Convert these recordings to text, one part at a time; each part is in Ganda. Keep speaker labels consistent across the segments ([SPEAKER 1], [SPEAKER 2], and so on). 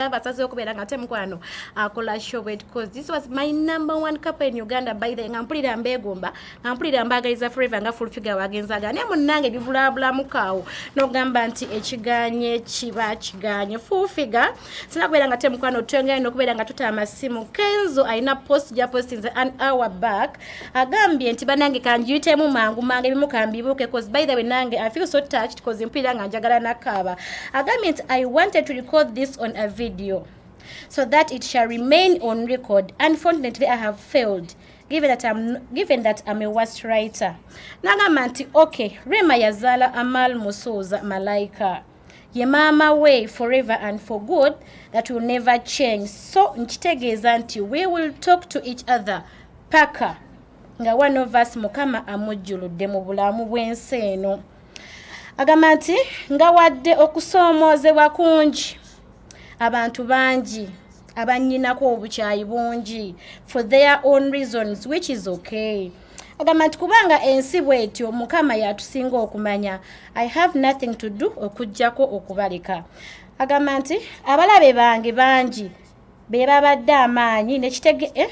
[SPEAKER 1] Asazeewo okubeera nga ate mukwano akola show bwet, 'cause this was my number one couple in Uganda. By the nga mpulira mbeegomba, nga mpulira mbaagaliza forever, nga full figure wagenzaga. Naye munnange, bibulabulamuko n'ogamba nti ekiganye kiba kiganye. Full figure sina kubeera nga te mukwano twengere n'okubeera nga tuta amasimu. Kenzo alina post gyapostinze an hour back, agambye nti banange, kanjiyitemu mangu mangu, ebimu kambibuuke, 'cause by the way nange I feel so touched, 'cause mpulira nga njagala nakaaba. Agambye nti, "I wanted to record this on a video so that it shall remain on record. Unfortunately, I have failed, given that I'm a worst writer." Nagamba nti okay, Rema yazaala Amal Musuuza Malaika, ye maama we forever and for good. That will never change. So nkitegeeza nti we will talk to each other paka nga one of us Mukama amujjuludde mu bulamu bw'ensi eno. Agamba nti nga wadde okusoomoozebwa kungi, abantu bangi abannyinako obukyayi bungi for their own reasons, which is okay. Agamba nti kubanga ensi bwetyo, Mukama yatusinga okumanya. I have nothing to do okuggyako okubaleka. Agamba nti abalabe bange bangi be babadde amaanyi nekitege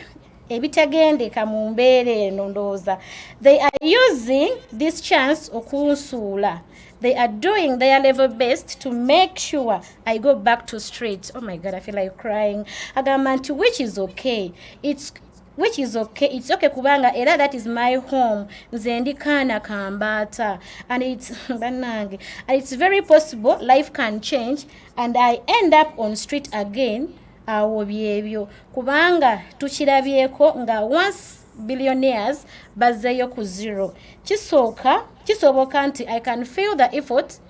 [SPEAKER 1] ebitegendeka mu mbeera eno. Ndowooza they are using this chance okunsuula. They are doing their level best to make sure I go back to street. Oh my God, I feel like crying. Agamba nti which is okay, it's which is okay, it's okay, kubanga era that is my home. Nze ndi kaana kambaata and it's bannange, and it's very possible life can change and I end up on street again. Awo byebyo, kubanga tukirabyeko nga once billionaires bazzeeyo ku zero. Kisooka kisoboka nti I can feel the effort,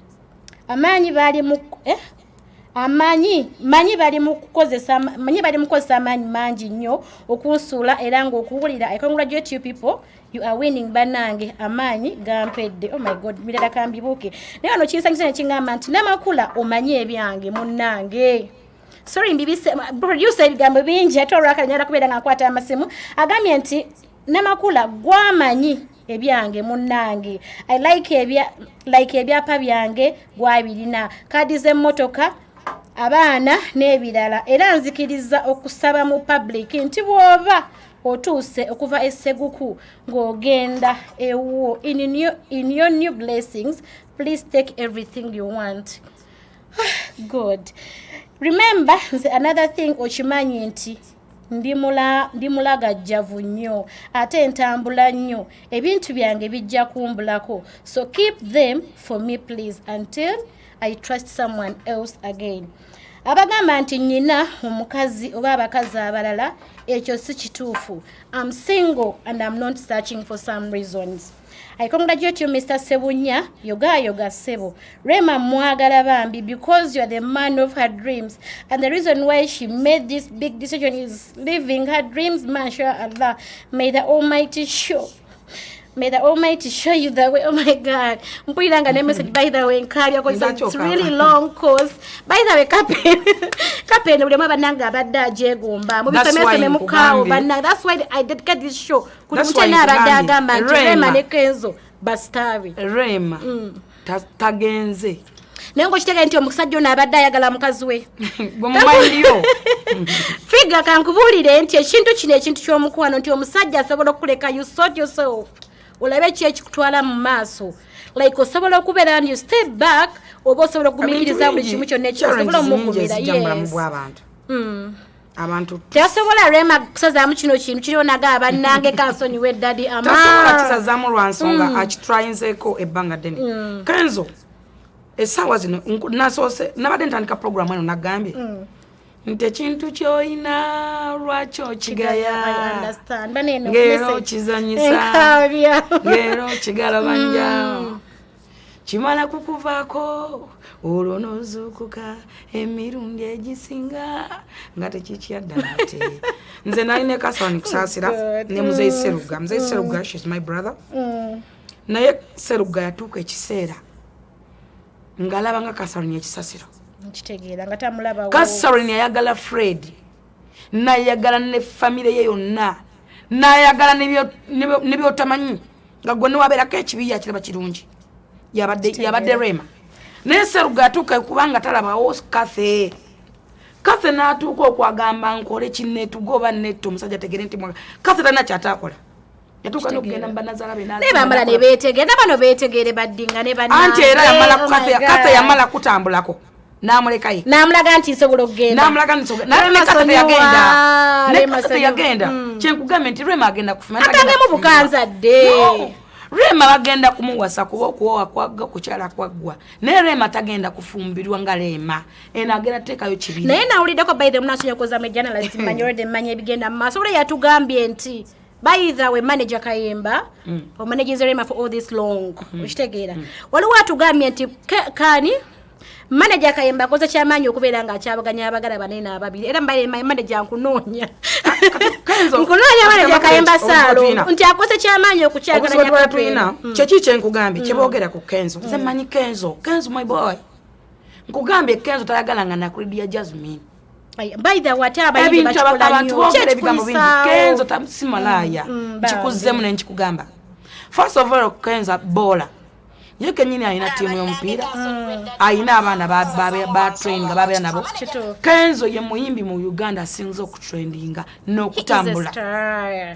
[SPEAKER 1] amaanyi bali mu amaanyi manyi bali mu kukozesa, manyi bali mu kukozesa amaanyi mangi nnyo okunsuula era ng'okuwulira. I congratulate you people, you are winning. Bannange, amaanyi gampedde. Oh my God, mirala kambibuuke. Naye wano kinsanyusa ne kiŋŋamba nti Namakula omanyi ebyange munnange. Sorry, mbibise producer, ebigambo bingi ate olwakanyala kubeera nga nkwata amasimu. Agambye nti Namakula gwamanyi ebyange munnange. I like ebya, like ebyapa byange gwabirina, kaadi z'emmotoka, abaana n'ebirala. Era nzikiriza okusaba mu public nti bw'oba otuuse okuva e Seguku ng'ogenda ewuwo in your new blessings, please take everything you want. Good. Remember nze, another thing, okimanyi nti ndi mulagajjavu nnyo ate ntambula nnyo. Ebintu byange bijja kumbulako, so keep them for me please until I trust someone else again. Abagamba nti nnyina omukazi oba abakazi abalala, ekyo si kituufu. I'm single and I'm not searching for some reasons. I congratulate you, Mr. Sebunya. Yoga yoga sebo. Rema mwagala bambi because you are the man of her dreams. And the reason why she made this big decision is living her dreams. Masha Allah. May the Almighty show you the way. Oh my God. Mpulira nga ne message, by the way, nkaabya 'cause it's really long course. By the way, kapen. Kapen buli omu bannange abadde agyegomba. Mubisomesome mukaawo bannange. That's why I dedicate this show. Kuli mutya abadde agamba nti Rema ne Kenzo bastaabe.
[SPEAKER 2] Rema tagenze.
[SPEAKER 1] Naye ngaokitegeera nti omusajja ono abadde ayagala mukazi we.
[SPEAKER 2] Gwe mumanyiyo.
[SPEAKER 1] Figa kankubuulire nti ekintu kino, ekintu ky'omukwano, nti omusajja asobola okukuleka, you sort yourself, olabe ki ekikutwala mu maaso. Like osobola okubeera and you step back, oba osobola okugumiikiriza buli kimu kyonna ekyosobola omugumira.
[SPEAKER 2] Mu bulamu bw'abantu. Abantu
[SPEAKER 1] Teyasobola Rema kusazaamu kino kintu kiriwo naga bannange kansonyiwe daddy.
[SPEAKER 2] Tasobola kisazaamu lwa nsonga akitrayinzeeko ebbanga ddene. Kenzo essaawa zino nasoose nabadde ntandika programu eno, nagambye nti ekintu ky'olina lwaki okigaya ng'era okizanyisa ng'era okigalabanja, kimala kukuvaako olwo n'ozuukuka emirundi egisinga nga tekikyadda nate. Nze nalina Kasani Kusaasira ne Muzeyi Seruga. Muzeyi Seruga, she's my brother, naye Seruga yatuuka ekiseera ng'alaba nga Kasaroni ekisasiro.
[SPEAKER 1] Nkitegeera nga tamulabawo.
[SPEAKER 2] Kasaroni yayagala Fred, nayagala ne famire ye yonna, nayagala ne byotamanyi nga gwe newabeerako ekibi yakiraba kirungi. Yabadde Rema, naye Seruga yatuuka kubanga talabawo Kathe. Kase n'atuuka okwagamba nkole kineetuga oba netta omusajja tegere nti mwaga. Kase talina kyataakola, yatuuka n'okugenda mu banazaala be.
[SPEAKER 1] Naye bamala ne beetegeera, bano beetegeere baddinga ne bannange.
[SPEAKER 2] Anti era yamala.
[SPEAKER 1] Oh my
[SPEAKER 2] Kase
[SPEAKER 1] God.
[SPEAKER 2] Kase yamala kutambulako n'amulekaye.
[SPEAKER 1] N'amulaga nti nsobola okugenda.
[SPEAKER 2] N'amulaga nti naye
[SPEAKER 1] Rema
[SPEAKER 2] ne Kase
[SPEAKER 1] sonyiwa,
[SPEAKER 2] teyagenda, ne
[SPEAKER 1] Rema
[SPEAKER 2] Kase
[SPEAKER 1] sonyiwa.
[SPEAKER 2] teyagenda. Kyenkugambye nti Rema agenda kufuma.
[SPEAKER 1] Atangemu bukanzadde.
[SPEAKER 2] No. Rema bagenda kumuwasa kuba okuwowa kwagga, kukyala kwaggwa, naye Rema tagenda kufumbirwa nga Rema eno agenda teekayo kibiri.
[SPEAKER 1] Naye nawuliddeko, by the munasonya koza me journalist, mmanyi already, mmanyi ebigenda mu maaso. Ule yatugambye nti by the way, manager Kayemba omanaginze Rema for all this long, okitegeera? Waliwo atugambye nti kani manager Kayemba akoze kyamaanyi okubeera ng'akyabaganya abagala banene ababiri. Era mbaye manager, nkunoonya.
[SPEAKER 2] Kenzo,
[SPEAKER 1] Nkunoonya manager Kayemba
[SPEAKER 2] obuzibu
[SPEAKER 1] Saalo
[SPEAKER 2] tulina.
[SPEAKER 1] nti akoze kyamaanyi
[SPEAKER 2] Obuzibu
[SPEAKER 1] okukyagala.
[SPEAKER 2] twala tulina kyeki kyenkugambye kyeboogera ku Kenzo. Nze mmanyi Kenzo. Kenzo my boy, nkugambye Kenzo tayagala nga nakuridia Jasmine.
[SPEAKER 1] By the way, ate abayimbi
[SPEAKER 2] Ebintu
[SPEAKER 1] bakikola
[SPEAKER 2] abantu
[SPEAKER 1] nnyo.
[SPEAKER 2] boogera ebigambo bingi.
[SPEAKER 1] Kyekikulisaawo.
[SPEAKER 2] Kenzo si malaaya.
[SPEAKER 1] Bambi.
[SPEAKER 2] Nkikuzzemu ne nkikugamba, first of all, Kenzo bola ye kenyini alina ttiimu y'omupiira, alina abaana ba train nga babeera nabo.
[SPEAKER 1] Kituufu.
[SPEAKER 2] Kenzo ye muyimbi mu Uganda asinze okutrendinga n'okutambula.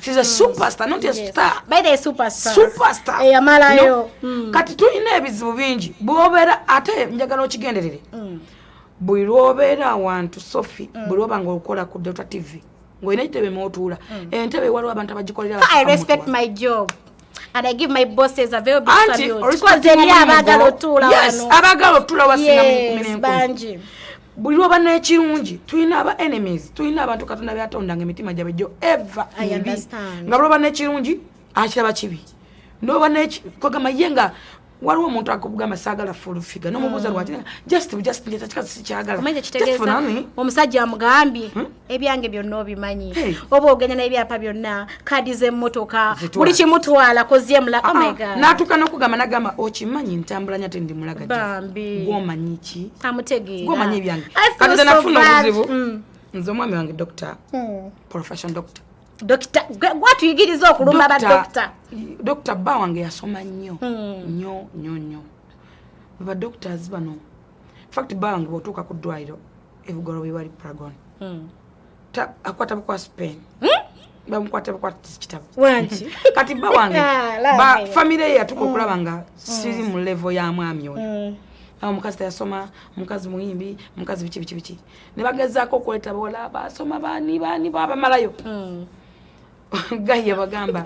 [SPEAKER 2] She's a superstar, not a star.
[SPEAKER 1] By the superstar.
[SPEAKER 2] Superstar.
[SPEAKER 1] Eyamalayo.
[SPEAKER 2] No. Kati tulina ebizibu bingi bwobeera, ate njagala okigenderere, buli lwobeera awantu, Sophie, buli lwoba nga okola ku Delta TV ng'olina ekitebe mwotuula, entebe waliwo abantu abagikolera.
[SPEAKER 1] I respect my job and I give my bosses a very big
[SPEAKER 2] Anti
[SPEAKER 1] salute. Because eri abaagala otuula
[SPEAKER 2] Yes,
[SPEAKER 1] wano.
[SPEAKER 2] abaagala otuula wasinga mu nkumi
[SPEAKER 1] Yes,
[SPEAKER 2] n'enkumi.
[SPEAKER 1] bangi.
[SPEAKER 2] Buli lwoba n'ekirungi, tulina aba enemies, tulina abantu Katonda byatondanga emitima gyabwe gyo eva
[SPEAKER 1] I
[SPEAKER 2] mibi.
[SPEAKER 1] understand.
[SPEAKER 2] Nga lwoba n'ekirungi akiraba kibi, noba kwegamba ye nga waliwo omuntu akugamba saagala Full Figure, nomubuuza lwaki, just kikazi sikyagala.
[SPEAKER 1] Omanyi
[SPEAKER 2] Just for
[SPEAKER 1] kitegeeza
[SPEAKER 2] nani?
[SPEAKER 1] Omusajja amugambye ebyange byonna obimanyi,
[SPEAKER 2] Hey.
[SPEAKER 1] oba ogenda n'ebyapa byonna, kaadi z'emmotoka,
[SPEAKER 2] Zitwala.
[SPEAKER 1] buli kimutwala kozyemula. Oh my God.
[SPEAKER 2] N'atuuka n'okugamba nagamba okimanyi ntambula nya tendi mulaga.
[SPEAKER 1] Bambi.
[SPEAKER 2] Gwomanyi ki?
[SPEAKER 1] Amutegeera.
[SPEAKER 2] Gwomanyi ebyange.
[SPEAKER 1] I feel
[SPEAKER 2] Kati nze
[SPEAKER 1] so
[SPEAKER 2] nafuna
[SPEAKER 1] bad.
[SPEAKER 2] obuzibu. Nze omwami wange doctor, profession doctor.
[SPEAKER 1] Dokita gwatuyigiriza okulumba badokita.
[SPEAKER 2] Dokita bba wange yasoma nnyo nnyo nnyo nnyo. Ba doctors bano, fact bba wange bwotuuka ku ddwaliro ebugolo bwe bali Paragon, akwata bukwasi pen, bamukwata bukwata kitabo.
[SPEAKER 1] Wangi.
[SPEAKER 2] Kati bba wange,
[SPEAKER 1] Ah, love
[SPEAKER 2] ba
[SPEAKER 1] it.
[SPEAKER 2] famire ye yatuuka okulaba nga siri mu level ya mwami oyo. Awo omukazi teyasoma, omukazi muyimbi, omukazi biki biki biki, ne bagezaako okuleeta bawala basoma baani baani babamalayo. Gaye bagamba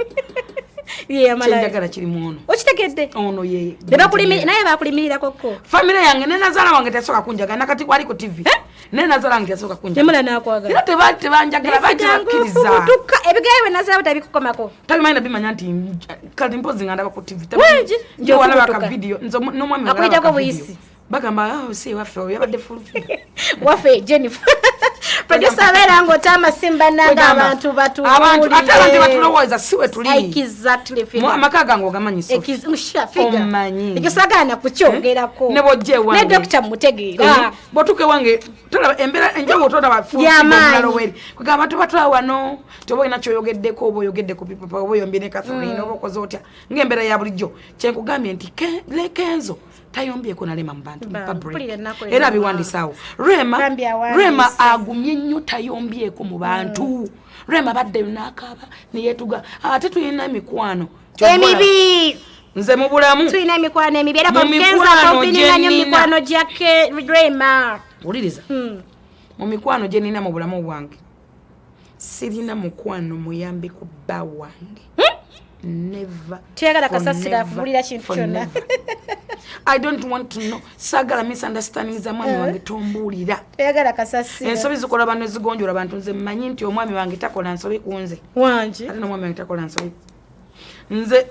[SPEAKER 2] kyenjagala kiri mu ono.
[SPEAKER 1] Okitegedde?
[SPEAKER 2] Ono ye.
[SPEAKER 1] Naye bakulimirirako.
[SPEAKER 2] Famire yange ne nazaala wange teyasooka kunjagala, nakati wali ku TV, ne nazaala wange teyasooka kunjagala.
[SPEAKER 1] Nemula nakwagala.
[SPEAKER 2] Era tebanjagala, bakibakkiriza.
[SPEAKER 1] Ebigayo bwe nazaala tabikukomako.
[SPEAKER 2] Tabimanyi, nabimanya nti kati mpozi nga ndaba ku TV.
[SPEAKER 1] Wengi,
[SPEAKER 2] Nje walaba
[SPEAKER 1] njokubutuka.
[SPEAKER 2] ka video nze n'omwami wange
[SPEAKER 1] Akuyitako
[SPEAKER 2] alaba ka video.
[SPEAKER 1] buyisi.
[SPEAKER 2] Bagamba, "Oh, si waffe oyo yabadde Full Figure."
[SPEAKER 1] Waffe Jennifer producer abeera ng'ota amasimba nanga.
[SPEAKER 2] Kwegamba,
[SPEAKER 1] Abantu
[SPEAKER 2] abantu ate abantu batulowooza si we tuli.
[SPEAKER 1] Exactly, figure.
[SPEAKER 2] Amaka gange ogamanyi, Sophie.
[SPEAKER 1] Figure.
[SPEAKER 2] Omanyi.
[SPEAKER 1] Ekyo saagaana kukyogerako.
[SPEAKER 2] Ne bw'ojja ewange.
[SPEAKER 1] Ne dokita mutegeera.
[SPEAKER 2] Bw'otuuka ewange tolaba embeera enjawulo, tolaba Full Figure
[SPEAKER 1] Y'amaanyi.
[SPEAKER 2] omulala weri. Kwegamba abantu batula wano toba olina kyoyogeddeko, oba oyogedde ku pipapa, oba oyombye ne Catherine, oba okoze otya ng'embeera ya bulijjo. Kyenkugambye nti le Kenzo tayombyeko nalema mu bantu mu
[SPEAKER 1] Bambi,
[SPEAKER 2] public.
[SPEAKER 1] mpulira ennaku
[SPEAKER 2] Era
[SPEAKER 1] eno.
[SPEAKER 2] abiwandisaawo Rema.
[SPEAKER 1] Bambi awandiise.
[SPEAKER 2] Rema agumye nnyo, tayombyeko mu bantu. Rema baddeyo n'akaaba neyetuga, ate tulina emikwano
[SPEAKER 1] Emibi.
[SPEAKER 2] Nze mu bulamu
[SPEAKER 1] Tulina emikwano emibi era
[SPEAKER 2] Mu
[SPEAKER 1] Kenzo
[SPEAKER 2] mikwano
[SPEAKER 1] akompininga nnyo
[SPEAKER 2] gye nnina.
[SPEAKER 1] mikwano gya Rema.
[SPEAKER 2] Wuliriza, mu mikwano gye nina mu bulamu bwange sirina mukwano muyambi ku bba wange. Never.
[SPEAKER 1] Toyagala
[SPEAKER 2] For
[SPEAKER 1] kasasiro
[SPEAKER 2] never,
[SPEAKER 1] afuulira kintu
[SPEAKER 2] for
[SPEAKER 1] kyonna.
[SPEAKER 2] never. I don't want to know, saagala misunderstanding za mwami wange, tombuulira.
[SPEAKER 1] Toyagala kasasiro.
[SPEAKER 2] Ensobi zikola bantu ezigonjola bantu. Nze mmanyi nti omwami wange takola nsobi ku nze,
[SPEAKER 1] Wangi.
[SPEAKER 2] ate n'omwami wange takola nsobi nze.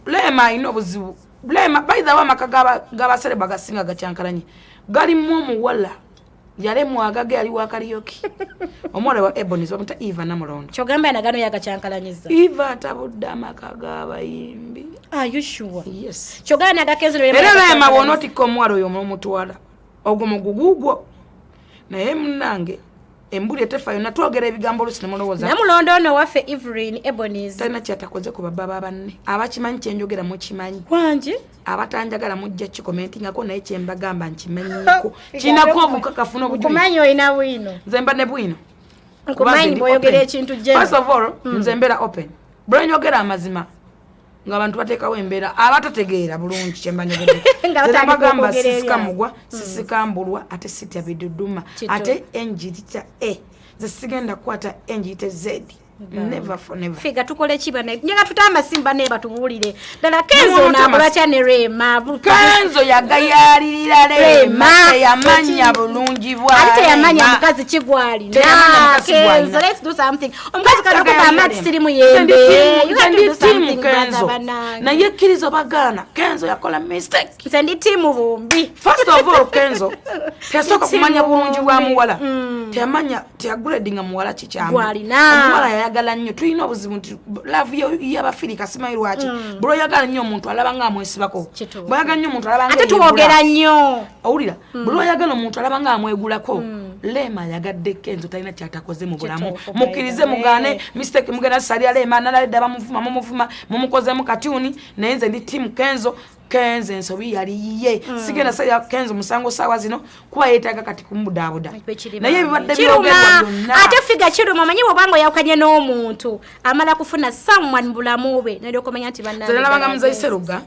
[SPEAKER 2] Lema alina obuzibu. Lema, by the way, amaka g'abasereba agasinga gakyankalanye, galimu omuwala yalemwa agage, yali wa karaoke, omuwala wa Ebonies, bamuta Eva Namulondo.
[SPEAKER 1] Kyogamba nagano yagakyankalanyiza?
[SPEAKER 2] Eva atabudde amaka g'abayimbi.
[SPEAKER 1] Are you sure?
[SPEAKER 2] Yes.
[SPEAKER 1] Kyogamba nagakenzo?
[SPEAKER 2] Era Lema bw'onootikka omuwala oyo omutwala ogwo mugugu gwo, naye munnange Embuli etefa yonna, twogera ebigambo olusi nemulowooza.
[SPEAKER 1] Namulondo ono waffe Evelyn Ebonies
[SPEAKER 2] Talina kyatakoze ku babba ba banne. Abakimanyi kyenjogera mukimanyi.
[SPEAKER 1] Wangi.
[SPEAKER 2] Abatanjagala mujja kikomentingako, naye kyembagamba nkimanyiiko, kinako obukakafu n'obujulizi.
[SPEAKER 1] Nkumanyi olina bwino.
[SPEAKER 2] Nze mba ne bwino.
[SPEAKER 1] Nkumanyi bw'oyogera ekintu gye.
[SPEAKER 2] First of all, nze mbeera open. Bwe njogera amazima ng'abantu bateekawo embeera, abatategeera bulungi kyemba njogedde.
[SPEAKER 1] Nga batandika
[SPEAKER 2] Bagamba
[SPEAKER 1] okwogera
[SPEAKER 2] sisika
[SPEAKER 1] ebyabwe.
[SPEAKER 2] mugwa, sisika mbulwa, ate sitya biduduma. Ate enjirita e nze sigenda kukwata enjirite z, never for never.
[SPEAKER 1] Figa, tukole ki bana? Nyaga tuta amasimba naye batubuulire ddala Kenzo
[SPEAKER 2] Mumuntu
[SPEAKER 1] onaakola kya ne Rema?
[SPEAKER 2] Kenzo yagayaalirira Rema,
[SPEAKER 1] Rema.
[SPEAKER 2] teyamanya bulungi bwa
[SPEAKER 1] Ate teyamanya
[SPEAKER 2] Rema.
[SPEAKER 1] mukazi kigwalina.
[SPEAKER 2] Teyamanya mukazi
[SPEAKER 1] Kenzo,
[SPEAKER 2] gw'alina.
[SPEAKER 1] let's do something. Omukazi katukuba
[SPEAKER 2] Tagayaalira
[SPEAKER 1] amati
[SPEAKER 2] Rema.
[SPEAKER 1] sirimu
[SPEAKER 2] Nze
[SPEAKER 1] yembe.
[SPEAKER 2] ndi team-
[SPEAKER 1] You have
[SPEAKER 2] nze
[SPEAKER 1] to
[SPEAKER 2] ndi
[SPEAKER 1] do
[SPEAKER 2] team
[SPEAKER 1] something, brother,
[SPEAKER 2] Kenzo.
[SPEAKER 1] banange.
[SPEAKER 2] Naye kkiriza bagaana, Kenzo yakola mistake.
[SPEAKER 1] Nze ndi team bumbi.
[SPEAKER 2] First of all, Kenzo teyasooka
[SPEAKER 1] Ndi
[SPEAKER 2] kumanya
[SPEAKER 1] team
[SPEAKER 2] bulungi bwa
[SPEAKER 1] bumbi.
[SPEAKER 2] muwala. Teyamanya, teyagradinga muwala kikyamu.
[SPEAKER 1] Gw'alina.
[SPEAKER 2] Omuwala yayagala nnyo. Tulina obuzibu nti love y'abafirika, simanyi lwaki, buli oyagala nnyo omuntu alaba nga amwesibako. Bw'oyagala nnyo omuntu alaba nga
[SPEAKER 1] Ate
[SPEAKER 2] yeegula.
[SPEAKER 1] tuwogera nnyo.
[SPEAKER 2] Owulira, buli oyagala omuntu alaba nga amwegulako. Lema ayagadde Kenzo, talina kyatakoze mu bulamu. Mukkirize mugaane, mistake mugenda salira Lema nalaledde, bamuvuma, mumuvuma, mumukozemu katyuni, naye nze ndi team Kenzo. Kenzo ensobi yali yiye. Sigenda salira Kenzo musango saawa zino kuba yeetaaga kati kumubudaabuda, naye ebibadde
[SPEAKER 1] Kiruma.
[SPEAKER 2] byogerwa byonna.
[SPEAKER 1] Ate figa kiruma, omanyi bwobanga oyawukanye n'omuntu amala kufuna someone mu bulamu bwe, nalyoka omanya nti bannange
[SPEAKER 2] Nze nalabanga
[SPEAKER 1] ddala
[SPEAKER 2] muzeyi
[SPEAKER 1] Kenzo.
[SPEAKER 2] Seruga,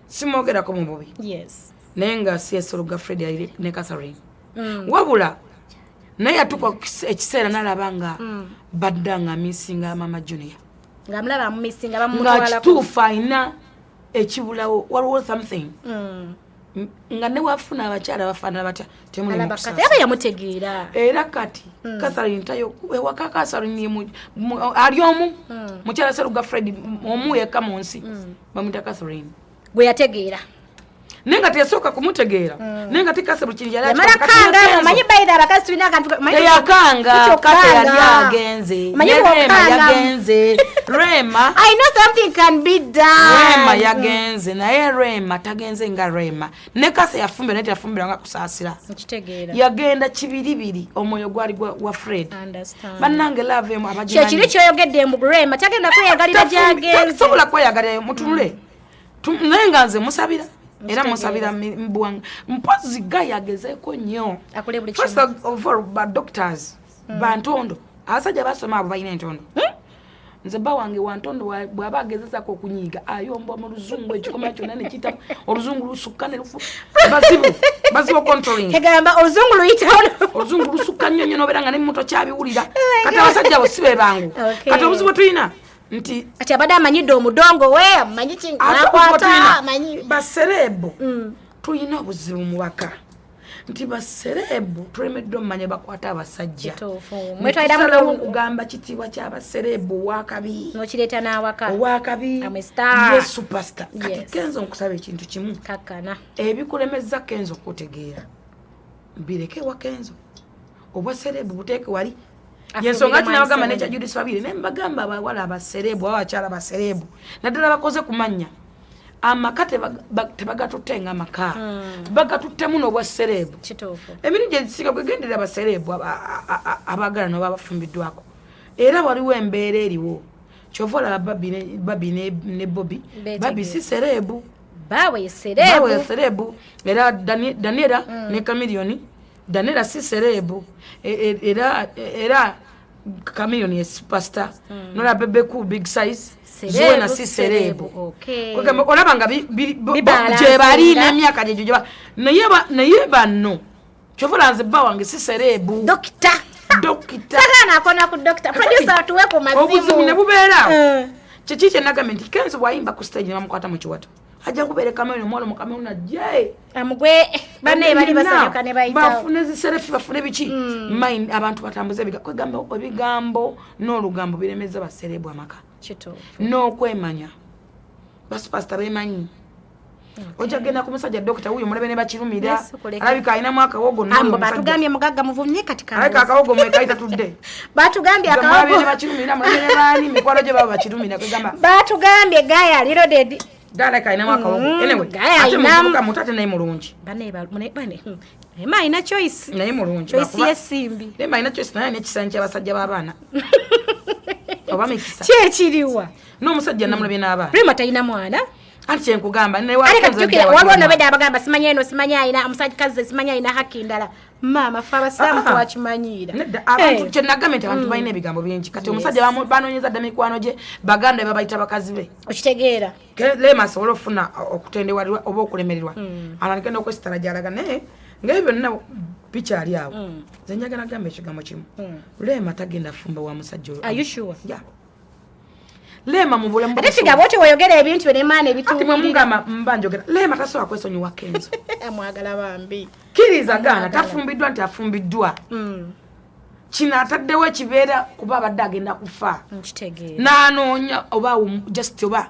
[SPEAKER 2] simwogerako mu bubi, naye nga si Seruga Fred ali ne Catherine, wabula naye yatuuka ekiseera nalaba nga badda nga misinga Mama Junior.
[SPEAKER 1] Nga mulaba amumisinga,
[SPEAKER 2] Nga
[SPEAKER 1] bamumutwalako.
[SPEAKER 2] kituufu alina ekibulawo, waliwo something. Nga ne wafuna abakyala bafaanana batya, temuli
[SPEAKER 1] Alaba
[SPEAKER 2] mukusaasira.
[SPEAKER 1] kati aba yamutegeera.
[SPEAKER 2] Era kati Catherine tayo ewaka. Catherine ye ali omu, mukyala Seruga Fred omu yekka mu nsi, bamwita Catherine.
[SPEAKER 1] Gwe yategeera.
[SPEAKER 2] Naye nga teyasooka kumutegeera, naye nga tekase buli kintu yali
[SPEAKER 1] Yamala
[SPEAKER 2] akikola. Kati
[SPEAKER 1] kanga.
[SPEAKER 2] ne Kenzo
[SPEAKER 1] Omanyi bayira abakazi tulina akantu omanyi
[SPEAKER 2] teyakanga.
[SPEAKER 1] tukyokanga.
[SPEAKER 2] Kate yali agenze.
[SPEAKER 1] Omanyi
[SPEAKER 2] Ne Rema
[SPEAKER 1] bw'okanga.
[SPEAKER 2] yagenze, Rema.
[SPEAKER 1] I know something can be done.
[SPEAKER 2] Rema yagenze, naye Rema tagenze nga Rema. Ne Kase yafumbira, naye teyafumbira nga Kusaasira.
[SPEAKER 1] Nkitegeera.
[SPEAKER 2] Yagenda kibiribiri, omwoyo gwali wa Fred.
[SPEAKER 1] Understand.
[SPEAKER 2] Bannange, love emu
[SPEAKER 1] Kyekiri kyoyogedde mbu Rema tagenda kweyagalira gyagenze.
[SPEAKER 2] Tasobola kweyagalirayo, mutunule. Naye nga nze musabira, era musabira mbuwanga mpozi ga yagezeeko nnyo.
[SPEAKER 1] Akole buli
[SPEAKER 2] First
[SPEAKER 1] kimu.
[SPEAKER 2] of all, ba doctors bantondo, abasajja basoma abo balina entondo. Nze bba wange wantondo, bw'aba agezezako okunyiiga ayomba mu luzungu, ekikoma kyonna nekiyitamu, oluzungu lusukka ne lufu, bazibu bazibu controlling.
[SPEAKER 1] Kegamba oluzungu luyitawo.
[SPEAKER 2] Oluzungu lusukka nnyo nnyo, nobeera nga nemuto kyabiwulira. Kati abasajja abo si be bangu. Kati obuzibu bwe tulina nti
[SPEAKER 1] Kati abadde amanyidde omudongo we, amanyi
[SPEAKER 2] ate obuzibu bwe
[SPEAKER 1] kinakwata
[SPEAKER 2] tulina,
[SPEAKER 1] amanyi.
[SPEAKER 2] ba celeb, tulina obuzibu mu baka nti ba celeb tulemeddwa omumanya bakwata abasajja.
[SPEAKER 1] Kituufu. Mwetwalira
[SPEAKER 2] Tusalawo okugamba kitiibwa ky'aba celeb owakabi.
[SPEAKER 1] Nokireeta n'awaka.
[SPEAKER 2] Owakabi.
[SPEAKER 1] I'm a star.
[SPEAKER 2] Ye superstar kati. Kenzo, nkusaba ekintu kimu.
[SPEAKER 1] Kakkana.
[SPEAKER 2] Ebikulemeza Kenzo okutegeera bireke ewa Kenzo, obwa celeb buteeke wali. Yensonga
[SPEAKER 1] Afumbire
[SPEAKER 2] ti nabagamba
[SPEAKER 1] mwami.
[SPEAKER 2] nekya Judith Babiri, naye mbagamba abawala aba celeb oba abakyala ba celeb naddala bakoze kumanya amaka tebagatutte nga amaka, bagatuttemu n'obwa celeb. Emirundi egisinga gwegenderera ba celeb abaagala noba bafumbiddwako, era waliwo embeera eriwo. Kyova olaba Babi ne Bobi.
[SPEAKER 1] Beetegeera.
[SPEAKER 2] Babi si celeb.
[SPEAKER 1] Baawe ye
[SPEAKER 2] Bawe
[SPEAKER 1] celeb.
[SPEAKER 2] Celeb. Era Daniela ne Chameleone, Daniela si celeb. Era Chameleone ye superstar. Nola Bebe Cool, big size.
[SPEAKER 1] Celeb,
[SPEAKER 2] Zuena si celeb.
[SPEAKER 1] Celeb, okay.
[SPEAKER 2] Kwegamba olaba nga
[SPEAKER 1] Bibalansinga.
[SPEAKER 2] gye bali n'emyaka gyegyo gye naye bano, kyova olaba nze bba wange si celeb.
[SPEAKER 1] Dokita.
[SPEAKER 2] Dokita.
[SPEAKER 1] Sagana akona ku dokita. Producer, atuwe ku masimu.
[SPEAKER 2] Obuzibu ne bubeera awo. Kiki kyenagambye nti Kenzo bw'ayimba ku stage ne bamukwata mu kiwato, ajja kubeera Kameyoni, omuwala mu Kameyoni ajje.
[SPEAKER 1] Amugwe banne bali basanyuka ne bayitawo.
[SPEAKER 2] Bafune zi selfie, bafune biki. Mind abantu batambuze kwegamba ebigambo n'olugambo biremeza ba celeb amaka. N'okwemanya, ba superstar bemanyi. Ojja kugenda ku musajja dokita wuyo mulabe ne bakirumira.
[SPEAKER 1] Yesu, kuleka.
[SPEAKER 2] Alabika alinamu akawogo.
[SPEAKER 1] Ambo batugambye mugagga muvumye kati
[SPEAKER 2] Alabika
[SPEAKER 1] kamuzi.
[SPEAKER 2] akawogo mwekayita tudde.
[SPEAKER 1] Batugambye
[SPEAKER 2] Nze mulabe ne
[SPEAKER 1] akawogo.
[SPEAKER 2] bakirumira, mulabe ne baani mikwano gye baba bakirumira, kwegamba
[SPEAKER 1] Batugambye gaya ali loaded.
[SPEAKER 2] Guy like alinamu akawogo. Anyway,
[SPEAKER 1] Guy
[SPEAKER 2] ate
[SPEAKER 1] alinamu.
[SPEAKER 2] muvubuka muto, ate naye mulungi.
[SPEAKER 1] Bane bane, Rema alina choice.
[SPEAKER 2] Naye mulungi.
[SPEAKER 1] Choice
[SPEAKER 2] Lwakuba-
[SPEAKER 1] yesimbi.
[SPEAKER 2] Rema alina choice, naye alina ekisanyi ky'abasajja b'abaana oba mikisa.
[SPEAKER 1] Kyekiriwa?
[SPEAKER 2] N'omusajja namulabye n'abaana.
[SPEAKER 1] Rema talina mwana.
[SPEAKER 2] Anti kyenkugamba.
[SPEAKER 1] Ate katujjukira waliwo nobedda abagamba simanyi eno, simanyi alina omusajja kazze, simanyi alina haki ndala. Maama, fe abasiraamu
[SPEAKER 2] Ah, ah.
[SPEAKER 1] twakimanyiira.
[SPEAKER 2] Nedda, abantu
[SPEAKER 1] Eh,
[SPEAKER 2] kyenagambye nti abantu balina ebigambo bingi. Kati omusajja banoonyeza dda mikwano gye, baganda be babayita bakazi be.
[SPEAKER 1] Okitegeera.
[SPEAKER 2] Lema asobole okufuna okutendewalirwa oba okulemererwa, atandike n'okwesitala gyalaga. Naye ngaebyo byonna bikyali awo, nze njagala gamba ekigambo kimu: Lema tagenda fumba wa musajja oyo.
[SPEAKER 1] Are you sure?
[SPEAKER 2] Yeah. Lema mu bulamu
[SPEAKER 1] Ate figa bwoti weyogera ebintu byo nemaana
[SPEAKER 2] ati mwe
[SPEAKER 1] ebituukirira.
[SPEAKER 2] mugamba mba njogera. Lema tasobola kwesonyiwa Kenzo.
[SPEAKER 1] Amwagala bambi.
[SPEAKER 2] Kkiriza gaana, tafumbiddwa nti afumbiddwa. Kino ataddewo ekibeera kuba abadde agenda kufa.
[SPEAKER 1] Nkitegeera.
[SPEAKER 2] N'anoonya oba just oba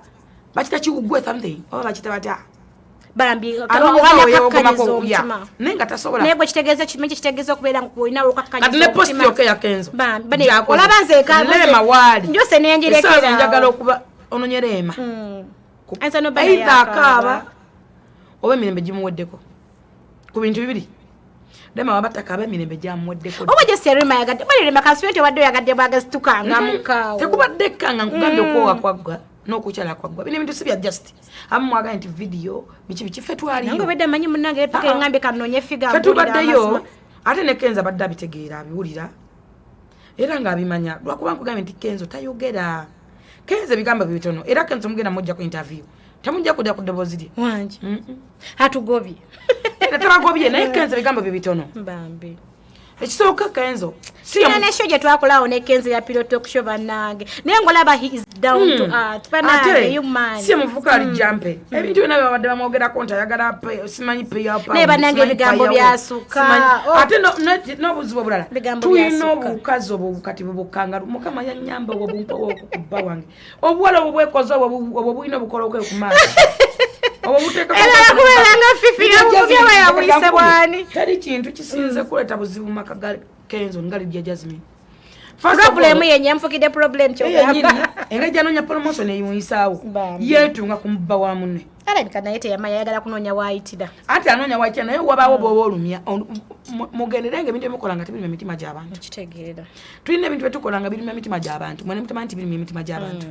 [SPEAKER 2] bakita kiwugwe something oba bakita batya.
[SPEAKER 1] Bambi.
[SPEAKER 2] Anoonyeza
[SPEAKER 1] Okakkaniza
[SPEAKER 2] okulya
[SPEAKER 1] omutima.
[SPEAKER 2] naye nga tasobola.
[SPEAKER 1] Naye gwe kitegeeza kimanyi kitegeeza okubeera nga olina
[SPEAKER 2] Kati ne post yoka ya Kenzo
[SPEAKER 1] Bambi, bane,
[SPEAKER 2] gy'akoze.
[SPEAKER 1] olaba nze
[SPEAKER 2] Lema waali
[SPEAKER 1] njose nenjirekera.
[SPEAKER 2] Essaawa njagala okuba ononye Leema.
[SPEAKER 1] Ayinza n'obba naye
[SPEAKER 2] Either
[SPEAKER 1] akaaba.
[SPEAKER 2] akaaba oba emirembe gimuweddeko. Ku bintu bibiri, Lema waba takaaba, emirembe gyamuweddeko.
[SPEAKER 1] Oba gye Rema yagadde bali Rema kansibe nti obadde oyagadde bwagazi tukangamukaawo.
[SPEAKER 2] Tekubadde kkanga, nkugambye, okwowa kwaggwa n'okukyala kwaggwa. Bino ebintu si bya just abamu mwagaye nti video biki biki, ffe
[SPEAKER 1] Nange
[SPEAKER 2] twaliyo.
[SPEAKER 1] obedde amanyi munnange paka
[SPEAKER 2] Ah, ah.
[SPEAKER 1] eŋŋambye kanoonye figa.
[SPEAKER 2] Ffe
[SPEAKER 1] Mbuulira
[SPEAKER 2] tubaddeyo.
[SPEAKER 1] amazima.
[SPEAKER 2] Ate ne Kenzo abadde abitegeera, abiwulira era ng'abimanya, lwakuba nkugambye nti Kenzo tayogera. Kenzo ebigambo bitono, era Kenzo mugenda mujja ku interview, temujja kudda ku ddoboozi lye.
[SPEAKER 1] Wangi atugobye.
[SPEAKER 2] Era tabagobye, naye Kenzo ebigambo bye bitono.
[SPEAKER 1] Bambi.
[SPEAKER 2] Ekisooka, Kenzo si ye
[SPEAKER 1] Tulina ne show gye twakolawo ne Kenzo ya Pillow Talk Show, bannange, naye ng'olaba he is down to earth, bannange.
[SPEAKER 2] Ate
[SPEAKER 1] Human.
[SPEAKER 2] si muvuka ali jampe ebintu byonna byabadde bamwogerako nti ayagala simanyi.
[SPEAKER 1] Naye bannange ebigambo byasukka. Oh.
[SPEAKER 2] Ate n'obuzibu obulala,
[SPEAKER 1] Ebigambo
[SPEAKER 2] tulina
[SPEAKER 1] byasukka.
[SPEAKER 2] obukazi obwo kati bubukanga. Mukama yanyamba obwo bumpowa okukubba wange obuwala obwo bwekoze obwo obwo bulina obukolokwe ku maaso obwo buteekako.
[SPEAKER 1] Era kubeera nga Fifi yamuvye yabuyise bwani.
[SPEAKER 2] Teri kintu kisinze kuleeta buzibu mu maka ga Kenzo nga Lydia Jasmine.
[SPEAKER 1] Problem yenye yanfukidde problem.
[SPEAKER 2] Yenyini.
[SPEAKER 1] Kyogamba
[SPEAKER 2] Engeri gyanoonya promotion eyimuyisaawo,
[SPEAKER 1] Bambi.
[SPEAKER 2] yeetunga ku mubba wa munne.
[SPEAKER 1] Alabika naye teyamanya, ayagala kunoonya waayitira.
[SPEAKER 2] Anti anoonya waitira, naye wabaawo bwoba olumya mugenderenga ebintu ebimukola nga tebirumya emitima gy'abantu.
[SPEAKER 1] Kitegeera.
[SPEAKER 2] Tulina ebintu byetukola nga birumya emitima gy'abantu, mwene mutima nti birumya emitima gy'abantu.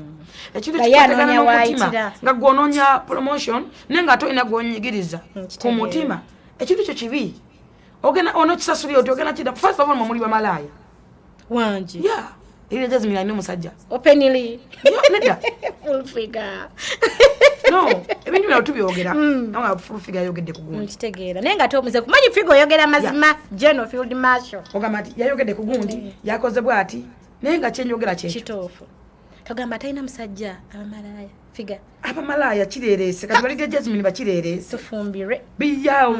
[SPEAKER 2] Ekintu
[SPEAKER 1] Nga ye
[SPEAKER 2] ekikwatagana
[SPEAKER 1] anoonya
[SPEAKER 2] n'omutima,
[SPEAKER 1] waayitira.
[SPEAKER 2] nga gwonoonya promotion naye nga ate olina gwonyigiriza ku
[SPEAKER 1] Nkitegeera.
[SPEAKER 2] mutima, ekintu ekyo kibi. Ogenda onokisasulira oti ogenda kida. First of all, mwe muli bamalaaya.
[SPEAKER 1] Wangi.
[SPEAKER 2] Ya erira Jasmine alina omusajja.
[SPEAKER 1] Openly.
[SPEAKER 2] Yo, nedda.
[SPEAKER 1] Full figure.
[SPEAKER 2] No, ebintu bino tubyogera nga Full Figure yayogedde ku gundi.
[SPEAKER 1] Nkitegeera, naye nga tomuze kumanyi figa oyogera mazima, General Field Marshal.
[SPEAKER 2] Ogamba nti yayogedde ku gundi, yakoze bwati, naye nga kyenjogera kyekyo.
[SPEAKER 1] Kituufu, togamba talina musajja, abamalaaya figa.
[SPEAKER 2] Abamalaaya kireereese kati balidya Jasmine bakireereese.
[SPEAKER 1] Tufumbirwe.
[SPEAKER 2] Bijaawo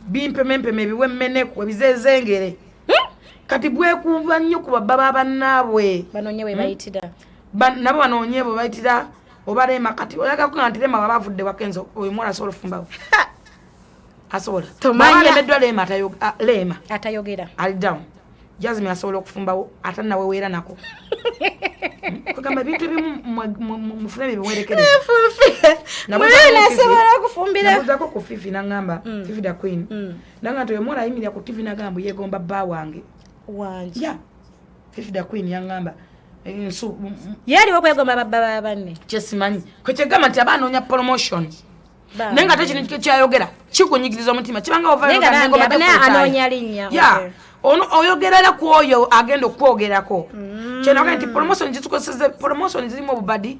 [SPEAKER 2] bimpemempeme, ebiwemmeneku, ebizezengere. Kati bwekuba nnyo ku babba ba bannaabwe.
[SPEAKER 1] Banoonye we bayitira.
[SPEAKER 2] Nabo banoonye bwe bayitira oba Rema. Kati oyagala kuga nti Rema waba avudde wakenzo, oyo muwala asobola ofumbawo? Asobola?
[SPEAKER 1] Tomanya.
[SPEAKER 2] Bw'aba alemeddwa Rema, Rema
[SPEAKER 1] Atayogera.
[SPEAKER 2] ali down, Jasmine asobola okufumbawo ate naweweera nako. Kugamba ebintu ebimu mufune byebiwerekereza.
[SPEAKER 1] Nasobola okufumbira.
[SPEAKER 2] Nabuuzako ku Fifi, naŋŋamba, Fifi da Queen, naŋŋamba nti oyo omuwala ayimirira ku TV nagamba yeegomba bba wange.
[SPEAKER 1] Wangi.
[SPEAKER 2] Ya Fifi da Queen yaŋŋamba nsu
[SPEAKER 1] Ye aliwo okwegomba babba ba banne.
[SPEAKER 2] Kyesimanyi kwekyegamba nti aba anoonya promotion,
[SPEAKER 1] Bambi.
[SPEAKER 2] naye nga ate kino kyayogera kikunyigiriza omutima kibanga.
[SPEAKER 1] Naye nga bambi, naye anoonya linnya,
[SPEAKER 2] Ya.
[SPEAKER 1] okay.
[SPEAKER 2] Ono oyogerera ku oyo agenda okwogerako. Kyenaga nti promotion zitukoseze, promotion zirimu obubadi.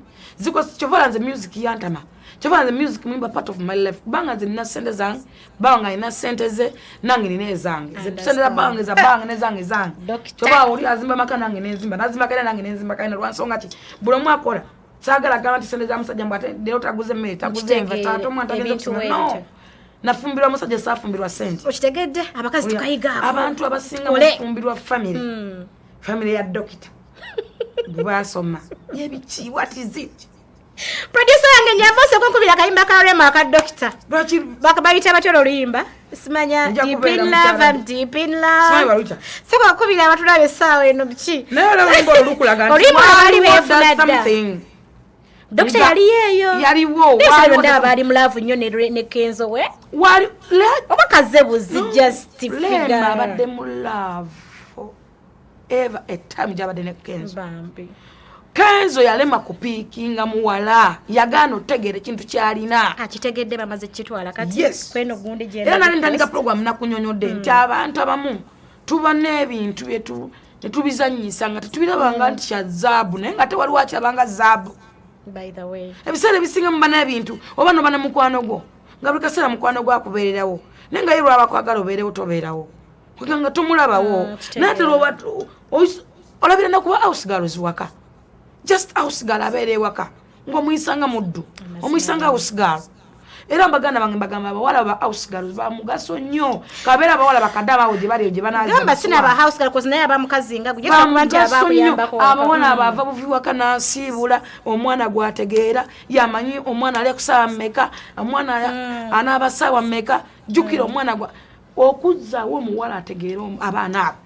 [SPEAKER 2] Kyovala nze music yantama, kyovala nze music mwimba part of my life, kubanga nze nina sente zange, bawange alina sente ze, nange nina ezange. Sente za bawange za bawange, nezange zange.
[SPEAKER 1] Doctor.
[SPEAKER 2] Kyoba oli azimba maka, nange nenzimba, nazimba kalina, nange nenzimba kalina. Lwansonga ki buli omu akola? Saagala gamba nti sente za musajja mbw ate leero taguze emmere, taguze enva,
[SPEAKER 1] Nkitegeere,
[SPEAKER 2] ate omwana tagenze
[SPEAKER 1] ebintu
[SPEAKER 2] kusoma. No,
[SPEAKER 1] bwe bityo.
[SPEAKER 2] nafumbirwa musajja, saafumbirwa sente.
[SPEAKER 1] Okitegedde, abakazi tukayigaako.
[SPEAKER 2] Abantu abasinga
[SPEAKER 1] Tukole.
[SPEAKER 2] bafumbirwa family, family ya dokita bwebasoma yebiki. What is it?
[SPEAKER 1] Producer wange nyamba osooka onkubira akayimba ka Rema aka dokita.
[SPEAKER 2] Lwaki?
[SPEAKER 1] Bayita batya olwo oluyimba? Simanya.
[SPEAKER 2] Nja
[SPEAKER 1] Deep
[SPEAKER 2] kubeera
[SPEAKER 1] in love,
[SPEAKER 2] mukyala.
[SPEAKER 1] I'm deep in
[SPEAKER 2] Simanyi
[SPEAKER 1] love.
[SPEAKER 2] baluyita.
[SPEAKER 1] Sooka okubira abatulaba essaawa eno biki.
[SPEAKER 2] Naye olwo oluyimba olwo lukulaga nti
[SPEAKER 1] Oluyimba olwo baali
[SPEAKER 2] waliwo
[SPEAKER 1] beefuna
[SPEAKER 2] that
[SPEAKER 1] dda.
[SPEAKER 2] something.
[SPEAKER 1] Dokita yaliyo eyo.
[SPEAKER 2] Yaliwo.
[SPEAKER 1] Ndaba ali mu love nnyo ne Kenzo we.
[SPEAKER 2] Wali
[SPEAKER 1] oba kaze buzi just figure.
[SPEAKER 2] Rema abadde mu love ever a time gyabadde ne Kenzo.
[SPEAKER 1] Bambi.
[SPEAKER 2] Kenzo yalema kupiikinga muwala, yagaana otegeera ekintu kyalina.
[SPEAKER 1] Akitegedde bamaze kitwala kati.
[SPEAKER 2] Yes.
[SPEAKER 1] Kweno gundi gye.
[SPEAKER 2] Era nali ntandika program nakunyonyodde nti abantu abamu tuba n'ebintu byetu ne tubizannyisa nga tetubirabanga nti kya zaabu, naye nga tewaliwo akirabanga zaabu.
[SPEAKER 1] By the way.
[SPEAKER 2] Ebiseera ebisinga muba n'ebintu oba noba ne mukwano gwo nga buli kaseera mukwano gwo akubeererawo, naye nga ye lwaba kwagala obeerewo tobeerawo, nga tomulabawo. Naye ate lwoba olabira nakuba house girls waka, just house girl abeera ewaka ng'omuyisanga muddu, omuyisanga house girl. Era mbaganda bange mbagamba abawala ba house girls ba mugaso nnyo, kabeera abawala bakadde abawo gye bali gye
[SPEAKER 1] banagamba sina ba house girl cause naye aba mukazi nga gwe
[SPEAKER 2] kuba nti abakuyambako. Abawala abo ava buvi waka n'asiibula omwana gwategeera, yamanyi omwana ali kusaawa mmeka, omwana anaaba ssaawa mmeka. Jjukira omwana gwa okuzzaawo omuwala ategeera abaana abo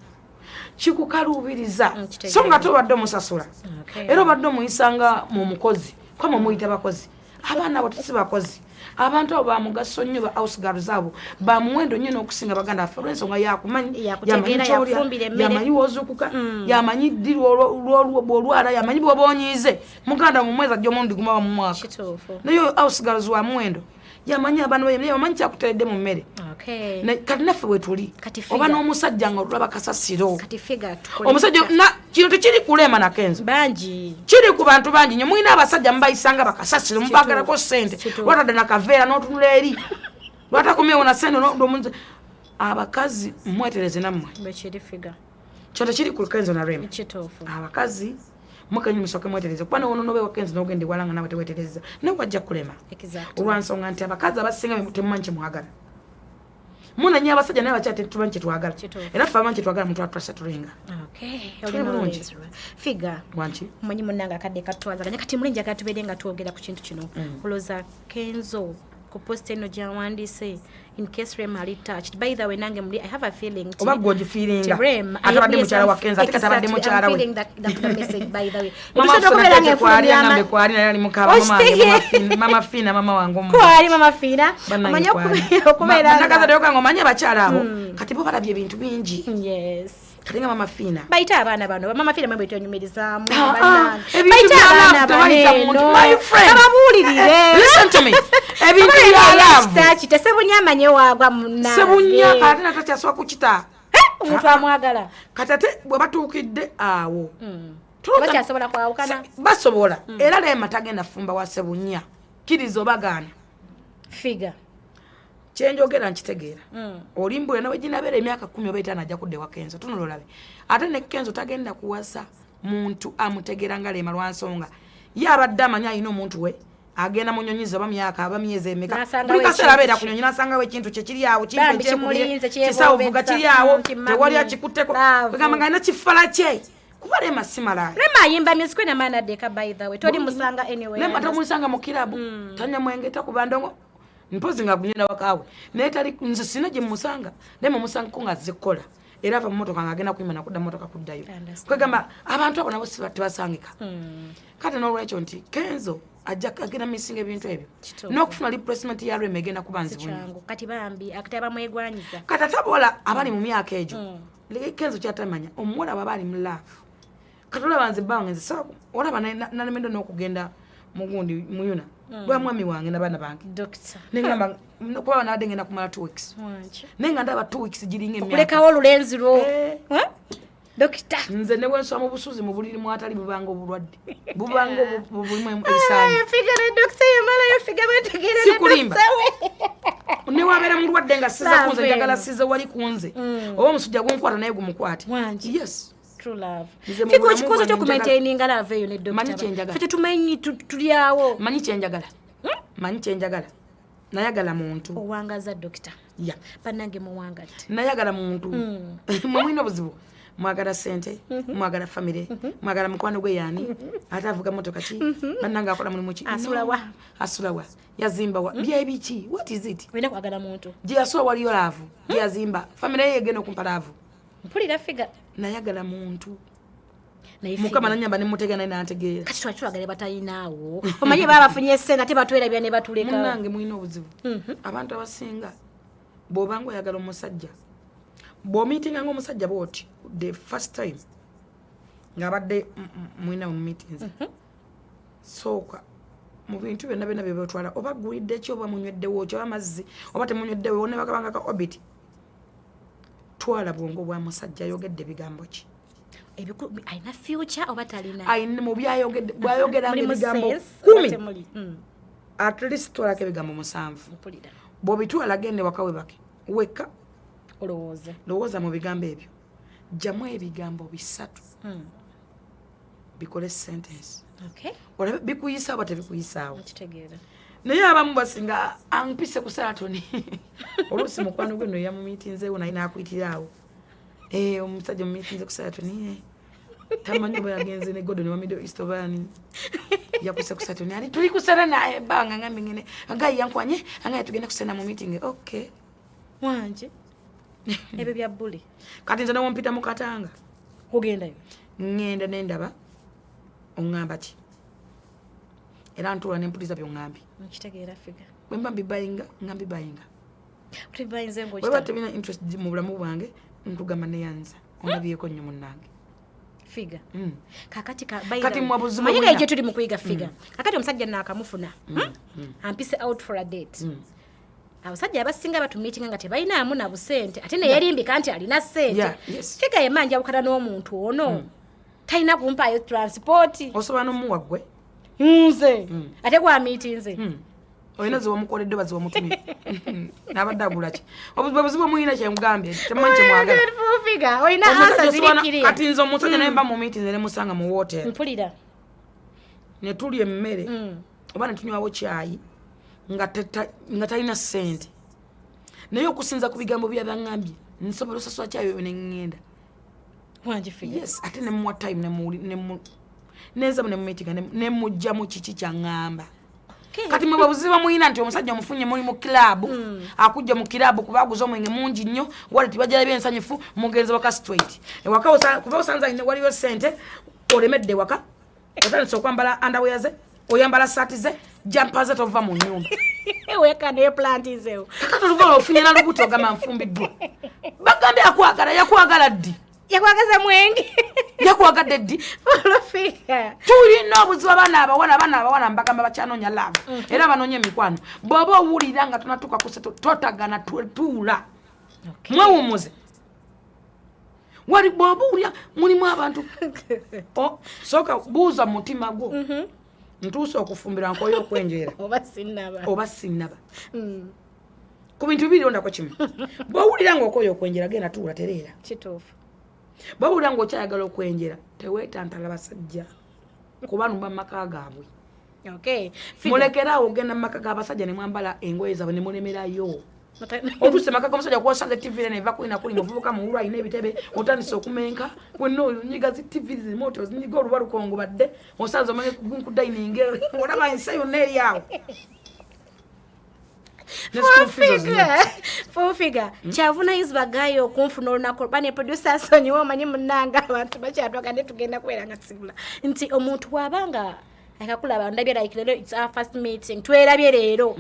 [SPEAKER 2] kikukaluubiriza, so nga tobadde omusasula era obadde omuyisanga mu mukozi kwama omuyita bakozi. Abaana abo tesi bakozi, abantu abo bamugaso nnyo, ba house girls abo bamuwendo nnyo n'okusinga baganda baffe, olw'ensonga yakumanyi, yamanyi kyolya, yamanyi w'ozuukuka, yamanyi ddi bw'olwala, yamanyi bw'oba onyiize. Muganda mu mwezi ajja omulundi gumu aba mu mwaka, naye house girls wa muwendo, yamanyi abaana be, yamanyi kyakuteredde mu mmere. Kati naffe bwe tuli oba n'omusajja nga otulaba kasasiro, omusajja kino tekiri kulema na Kenzo
[SPEAKER 1] bangi,
[SPEAKER 2] kiri ku bantu bangi nnyo. Mulina abasajja mubayisanga bakasasiro, mubagalako ssente, lwatadde nakaveera n'otunula eri, lwatakomyewo na ssente. Abakazi mwetereze nammwe, kyo tekiri ku Kenzo na Rema. Abakazi mukenyi musooke mwetereze, kuba newononoba ewa Kenzo n'ogenda ewala nga nawe tewetereza, nawe wajja kulema. Olwansonga nti abakazi abasinga temumanyi kyemwagala, munanya abasajja naye abakyala tetumanyi kyetwagala, era ffe abamanyi kyetwagala muntu atwasatulinga. Tuli bulungi.
[SPEAKER 1] Figa
[SPEAKER 2] wanki
[SPEAKER 1] omanyi munnange akadde katwazaganya kati muli njagala tubeere nga twogera ku kintu kino. Olowooza Kenzo ku post eno gyawandiise in case Rema ali touched, by the way nange muli I have a feeling
[SPEAKER 2] oba gwe ogifiiringa atabadde mukyala wa Kenzo, ate katabadde mukyala we kwali naye ali mukaba mama Fiina, mama wange
[SPEAKER 1] kwali mama Fiina, omanyi okubeera
[SPEAKER 2] nakazadde omanyi abakyala abo kati bo balabye ebintu bingi.
[SPEAKER 1] Yes.
[SPEAKER 2] Kati nga mama Fiina
[SPEAKER 1] bayita abaana bano mama Fiina mwe betonyumirizaamu bayita abaana bano ababuulirire.
[SPEAKER 2] Listen to me, ebintu bya love
[SPEAKER 1] kite Sebunya amanye waagwa munange
[SPEAKER 2] Sebunya ate natakyasobola kukita
[SPEAKER 1] omuntu amwagala.
[SPEAKER 2] Kati ate bwe batuukidde awo
[SPEAKER 1] bakyasobola kwawukana,
[SPEAKER 2] basobola. Era Rema tagenda fumba wa Sebunya, kkiriza obagaana.
[SPEAKER 1] Figa
[SPEAKER 2] kyenjogera nkitegeera, olimbula nawe ginabeera emyaka 10 oba 5 ajja kudda ewa Kenzo, tunula olabe. Ate ne Kenzo tagenda kuwasa muntu amutegeera nga Rema, lwansonga ye abadde amanyi alina omuntu we agenda mu nyonyi oba myaka aba myezi emeka, buli kaseera abeera ku nyonyi n'asangawo ekintu kye kiri awo, kisawo vuga kiri awo, tewali akikutteko, kwegamba nga alina kifala kye kuba Rema si malaaya.
[SPEAKER 1] Rema ayimba music na maana deka, by the way toli musanga anyway.
[SPEAKER 2] Rema tomusanga mu kirabu, tanya mwenge, takuba ndongo, mpozi nga gunyenda wakaawe, naye tali nze sina gye musanga. Rema musangako nga azze kukola, era ava mu motoka ng'agenda kuyimba nakudda motoka kuddayo. Kwegamba abantu abo nabo tebasangika. Kati n'olwekyo nti Kenzo ajja agenda misinga ebintu ebyo n'okufuna replacement ya Rema egenda kuba nzibu nnyo.
[SPEAKER 1] Kati bambi akati abamwegwanyiza
[SPEAKER 2] kati ate abawala abali mu myaka egyo, Kenzo kyatamanya omuwala bw'aba ali mu love, kati olaba nze bba wange nze olaba nalemedde n'okugenda mugundi muyuna lwa mwami wange n'abaana bange, nengamba kuba nabadde ngenda kumala 2 weeks, naye nga ndaba 2 weeks giringa
[SPEAKER 1] emyaka okulekawo olulenzi lwo dokita.
[SPEAKER 2] Nze ne wenswa mu busuzi mu buliri mwatali bubanga obulwadde bubanga bulimu ebisaanyi. Sikulimba, ne wabeera mulwadde nga siza kunze, njagala size wali kunze, oba omusujja gunkwata naye gumukwate. Yes.
[SPEAKER 1] Fika okikoze kyokumaintaininga love eyo ne dokita, ffe tetumanyi tulyawo.
[SPEAKER 2] Manyi kyenjagala, manyi kyenjagala, nayagala muntu.
[SPEAKER 1] Owangaza dokita.
[SPEAKER 2] Ya.
[SPEAKER 1] Bannange muwangadde.
[SPEAKER 2] Nayagala muntu. Mwe mulina obuzibu, mwagala sente, mwagala famire, mwagala mukwano gwe yaani, ate avuga motoka ki, bannange akola mulimu ki,
[SPEAKER 1] asulawa,
[SPEAKER 2] asulawa, yazimba wa byebiki, what is it?
[SPEAKER 1] Olina kwagala muntu.
[SPEAKER 2] Gye yasula waliyo love, gye yazimba famire ye egenda okumpa love.
[SPEAKER 1] Mpulira figa.
[SPEAKER 2] Nayagala muntu. Mukama nanyamba nemutegeera, naye nantegeera.
[SPEAKER 1] Kati twali twagala batayinaawo, omanyi baba bafunye sente ate batwerabira ne batuleka.
[SPEAKER 2] Munnange, mulina obuzibu. Abantu abasinga, bw'obanga oyagala omusajja, bw'omiitinga nga omusajja bwoti the first time ng'abadde mulina mu meetings, sooka mu bintu byonna byonna byebatwala, oba gulidde ki, oba munyweddewo ki, oba mazzi, oba temunyweddewo, ne bakabanga ka orbit, twala bwongo bwa musajja, ayogedde bigambo ki?
[SPEAKER 1] Alina future oba talina?
[SPEAKER 2] Ayina mu byayogedde, bwayogeranga
[SPEAKER 1] Mulimu
[SPEAKER 2] ebigambo
[SPEAKER 1] sense oba
[SPEAKER 2] 10,
[SPEAKER 1] temuli?
[SPEAKER 2] At least twalako ebigambo 7.
[SPEAKER 1] Mpulira.
[SPEAKER 2] Bw'obitwala, gende waka, webake wekka.
[SPEAKER 1] Olowooza.
[SPEAKER 2] Lowooza mu bigambo ebyo, jjamu ebigambo 3, bikole sentence. Olabe bikuyisa oba tebikuyisaawo.
[SPEAKER 1] Nkitegeera.
[SPEAKER 2] Naye abamu basinga ampise ku Saatoni, oluusi mukwano gwe no yamumiitinzeewo, naye naakuyitira Eh, omusajja mumiitinze ku Saatoni, tamanyi oba yagenze ne Godon wa Middle East oba ani yakuse ku Saatoni, ali tuli kusana naye ebbanga ngambi ngene agayi yankwanye angaye tugende kusena mu meeting, okay.
[SPEAKER 1] Wanje, ebyo bya bbuli.
[SPEAKER 2] Kati nze newompita mu katanga,
[SPEAKER 1] Kugendayo.
[SPEAKER 2] ŋŋenda nendaba oŋŋamba ki, era ntuula nempuliza byoŋŋambye.
[SPEAKER 1] Nkitegeera, Figure.
[SPEAKER 2] Bwe mba mbibayinga, nga mbibayinga.
[SPEAKER 1] Tubayinze.
[SPEAKER 2] Bweba
[SPEAKER 1] Ngaokita.
[SPEAKER 2] tebina interest mu bulamu bwange, nkugamba neyanza ondabyeko nnyo munnange.
[SPEAKER 1] Figure. Kakati
[SPEAKER 2] Kati mmwe obuzibu
[SPEAKER 1] manyi
[SPEAKER 2] mulina.
[SPEAKER 1] nga gye tuli mu kuyiga, Figure, kakati omusajja naakamufuna, ampise out for a date. Abasajja abasinga batumiitinga nga tebalinaamu na busente, ate neyerimbika nti alina sente. Figure, yemma njawukana n'omuntu ono, talina kumpaayo transport.
[SPEAKER 2] Osobola n'omuwa ggwe.
[SPEAKER 1] Nze ate gwamiitinze.
[SPEAKER 2] Olina zewamukoledde oba zewamutumye n'abadde agula ki? Obuzibu, obuzibu mulina, kyemugambye temumanyi kyemwagala.
[SPEAKER 1] Figure, olina
[SPEAKER 2] Omusajja
[SPEAKER 1] ansa
[SPEAKER 2] osobola
[SPEAKER 1] ziri.
[SPEAKER 2] Kati nze omusajja naye mba mu meeting ne musanga mu hotel,
[SPEAKER 1] Mpulira.
[SPEAKER 2] Ne tulya emmere oba ne tunywawo kyayi, nga talina ssente, naye okusinza ku bigambo byabaŋŋambye nsobola osasula kyayi oyo ne ŋŋenda.
[SPEAKER 1] Wangi, Figure.
[SPEAKER 2] Yes, ate nemuwa time, nenzamu nemumitinga, nemugjamu kiki kyaŋŋamba. Kati mwe bwebuzibu muyina nti omusajja omufunye muli mu kilabu, akujja mu kilabu kuba aguze omwenge mungi nnyo, wali tibajala byensanyufu, mugenzi waka straight ewaka, kuba osanze alina waliyo sente, olemedde ewaka, otandise okwambala underwear ze, oyambala saati ze, jumper ze, tova mu nyumba.
[SPEAKER 1] Weka naye plantizewo.
[SPEAKER 2] Kakati oluva ofunye na lubuto, ogamba nfumbiddwa. Bagambye akwagala, yakwagala ddi?
[SPEAKER 1] Yakwagaza mwenge.
[SPEAKER 2] Yakwagadde ddi?
[SPEAKER 1] Figure.
[SPEAKER 2] Tulina obuzibu, abaana abawala, abaana abawala mbagamba bakyanoonya love, era banoonya emikwano. Bw'oba owulira nga tonatuuka ku settle, totagana, tuula mwewumuze. Wali bw'oba owulira mulimu abantu, sooka buuza mu mutima gwo, ntuuse okufumbirwa, nkoyo okwenjeera
[SPEAKER 1] oba sinnaba?
[SPEAKER 2] Oba sinnaba? Ku bintu bibiri ondako kimu. Bw'owulira ng'okoya okwenjera, genda tuula, tereera.
[SPEAKER 1] Kituufu.
[SPEAKER 2] Bw'owulira ng'okyayagala okwenjera, teweetantala basajja kubalumba mu maka gaabwe. Mulekeraawo ogenda mu maka g'abasajja ne mwambala engoye zaabwe ne mulemerayo. Otuuse maka g'omusajja, kwosanze TV neva kulina kuli muvubuka muwulu alina ebitebe, otandise okumenka wenna, onyiga zi TV zimoto, ozinyiga oluba lukongobadde, osanze omanye ku dining, olaba ensi yonna eri awo. Ne school fees ozinywa.
[SPEAKER 1] Full Figure, kyavunayizibwa gayo okunfuna olunaku bane producer asonyiwa, omanyi munnanga abantu bakyatwaga ne tugenda kubeera nga sibula nti omuntu bw'abanga akakulaba, ndabye like leero, it's our first meeting, twerabye leero.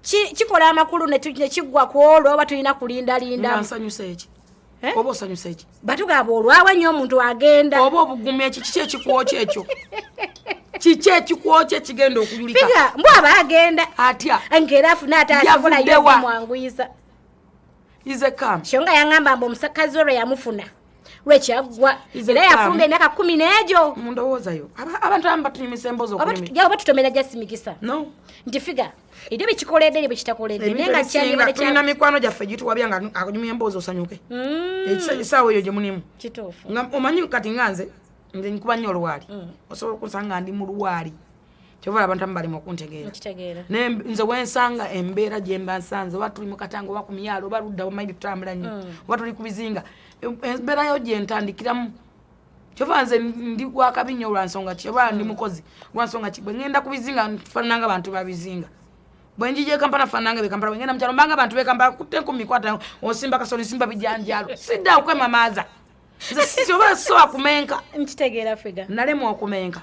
[SPEAKER 1] Kikola amakulu ne kiggwa ku olwo oba tulina
[SPEAKER 2] Nga
[SPEAKER 1] kulindalinda?
[SPEAKER 2] nsanyusa eki?
[SPEAKER 1] Eh?
[SPEAKER 2] Oba osanyusa eki?
[SPEAKER 1] Batugamba olwawa nnyo omuntu agenda.
[SPEAKER 2] Oba obugumi eki? Kiki ekikwokya ekyo? Kiki ekikwokya ekigenda okuyulika?
[SPEAKER 1] Figure, mbw aba agenda
[SPEAKER 2] Atya?
[SPEAKER 1] Ngaera afune ate asobolayo
[SPEAKER 2] Yavudde wa?
[SPEAKER 1] okumwanguyiza.
[SPEAKER 2] Ize kam.
[SPEAKER 1] Kyo nga yaŋŋamba mbu omusakazi we lwe yamufuna lwekyaggwa,
[SPEAKER 2] Ize
[SPEAKER 1] era
[SPEAKER 2] kam.
[SPEAKER 1] yafumba emyaka 10 n'egyo.
[SPEAKER 2] Mu ndowoozayo abantu abamu batunyumisa emboozi
[SPEAKER 1] Oba
[SPEAKER 2] okunyumya.
[SPEAKER 1] oba tutomera jasimikisa
[SPEAKER 2] No.
[SPEAKER 1] Nti Figure, eryo bikikoledde eri bwekitakoledde, naye
[SPEAKER 2] Ebintu
[SPEAKER 1] nga
[SPEAKER 2] ebisinga
[SPEAKER 1] kyandibadde
[SPEAKER 2] tulina mikwano gyaffe gituwabya nga akunyumya emboozi osanyuke. Essaawa eyo gye mulimu.
[SPEAKER 1] Kituufu.
[SPEAKER 2] Nga omanyi kati nga nze nkuba nnyo olwali, osobola okunsanga nga ndi mu lwali, kyova abantu abamu balimu okuntegeera.
[SPEAKER 1] Nkitegeera.
[SPEAKER 2] Naye nze wensanga embeera gye mba nsanze, oba tuli mu katanga oba ku myalo oba ludda, omanyi tutambula nnyo, oba tuli ku bizinga, embeerayo gye ntandikiramu, kyova nze ndi gwakabi nnyo. Lwa nsonga ki? Oba ndi mukozi, lwa nsonga ki? Bwe ŋŋenda ku bizinga nfaanana nga bantu ba bizinga, bwe njija e Kampala faanana nga bekampala, bwe ŋŋenda mu kyalo mbanga bantu bekampala. Kutte enkumi, kwata osimba kasoli, nsimba bijanjalo, sidda okwemamaaza. Nze sisobola sisobola kumenka.
[SPEAKER 1] Nkitegeera Figa.
[SPEAKER 2] Nalemwa okumenka.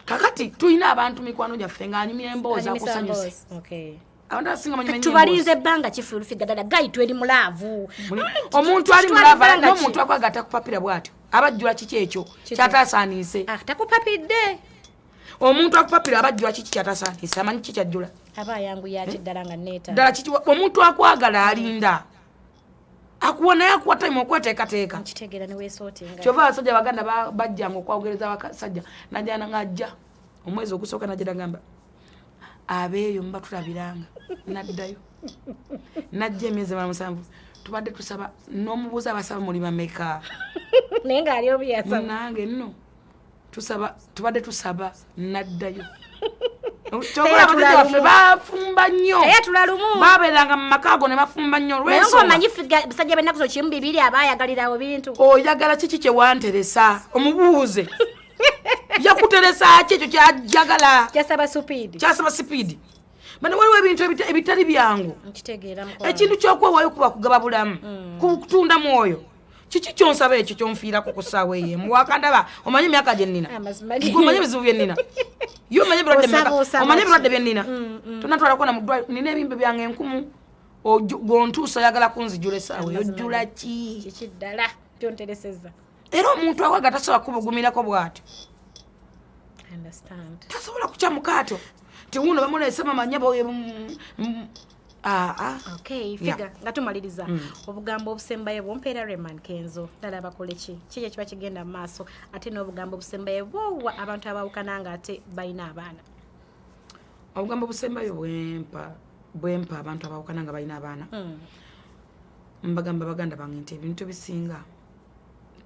[SPEAKER 2] Kakati tulina abantu mikwano gyaffe ng'anyumya emboozi
[SPEAKER 1] Anyumisa
[SPEAKER 2] akusanyuse.
[SPEAKER 1] emboozi. Okay.
[SPEAKER 2] Abantu abasinga banyumya nnyo
[SPEAKER 1] Tubalinze ebbanga ki Full Figure ddala guy tweri mu love.
[SPEAKER 2] emboozi. Omuntu ali
[SPEAKER 1] Tutwala
[SPEAKER 2] mu love
[SPEAKER 1] ebbanga ki?
[SPEAKER 2] n'omuntu akwagala takupapira bw'atyo abajjula kiki ekyo
[SPEAKER 1] Kiki?
[SPEAKER 2] kyatasaaniise.
[SPEAKER 1] Ah, takupapidde.
[SPEAKER 2] Omuntu akupapira abajjula kiki kyatasaaniise, amanyi kiki kyajjula.
[SPEAKER 1] Aba ayanguya ki ddala nga neeta.
[SPEAKER 2] Ddala kiki omuntu akwagala alinda akuwa naye akuwa time okweteekateeka.
[SPEAKER 1] Nkitegeera ne weesootinga.
[SPEAKER 2] Kyova abasajja baganda bajjanga okwogereza abasajja najana ng'ajja omwezi ogusooka najja nagamba abeeyo muba tulabiranga naddayo najja emyezi emala 7 tubadde tusaba n'omubuuza abasaba muli bameka.
[SPEAKER 1] Naye ng'ali obu yasaba.
[SPEAKER 2] Munnange nno tusaba tubadde tusaba naddayo. Kyova abasajja baffe bafumba nnyo.
[SPEAKER 1] Teyatula lumu.
[SPEAKER 2] Babeeranga mu maka ago ne bafumba nnyo
[SPEAKER 1] Naye
[SPEAKER 2] olw'ensonga.
[SPEAKER 1] ng'omanyi Figa basajja b'ennaku zino kimu bibiri abaayagalirawo bintu.
[SPEAKER 2] Oyagala kiki kye wanteresa omubuuze. Yakuteresa ki ekyo kyajagala?
[SPEAKER 1] Kyasaba supiidi.
[SPEAKER 2] Kyasaba sipiidi. Bano waliwo ebintu ebitali byangu.
[SPEAKER 1] Nkitegeera mukwano.
[SPEAKER 2] Ekintu ky'okwewaayo kuba kugaba bulamu, kutunda mwoyo. Kiki kyonsaba ekyo kyonfiirako ku ssaawa eyo emu? Wakandaba omanyi emyaka gye nnina.
[SPEAKER 1] Amazima
[SPEAKER 2] Gwe omanyi ebizibu bye nnina. Ye omanyi ebirwadde
[SPEAKER 1] Osaba,
[SPEAKER 2] mmeka?
[SPEAKER 1] osaba
[SPEAKER 2] Omanyi
[SPEAKER 1] ki?
[SPEAKER 2] ebirwadde bye nnina. Tonatwalako na mu ddwaliro. Nnina ebimbe byange enkumu. Gw'ontuusa oyagala kunzijula essaawa eyo.
[SPEAKER 1] Amazima
[SPEAKER 2] Ojjula ki?
[SPEAKER 1] Kiki ddala kyonteresezza?
[SPEAKER 2] Era omuntu awaga tasobola kubugumirako bw'atyo.
[SPEAKER 1] Understand.
[SPEAKER 2] Tasobola kukyamuka atyo. Nti wuuno bamuleese mama nnyabo,
[SPEAKER 1] Okay, Figa, nga tumaliriza obugambo obusembayo bwompeera Rema ne Kenzo ddala bakole ki? Kiki ekiba kigenda mu maaso ate n'obugambo obusembayo bwowa abantu abaawukana nga ate balina abaana?
[SPEAKER 2] Obugambo obusembayo bwempa abantu abaawukana nga balina abaana, mbagamba baganda bange nti ebintu ebisinga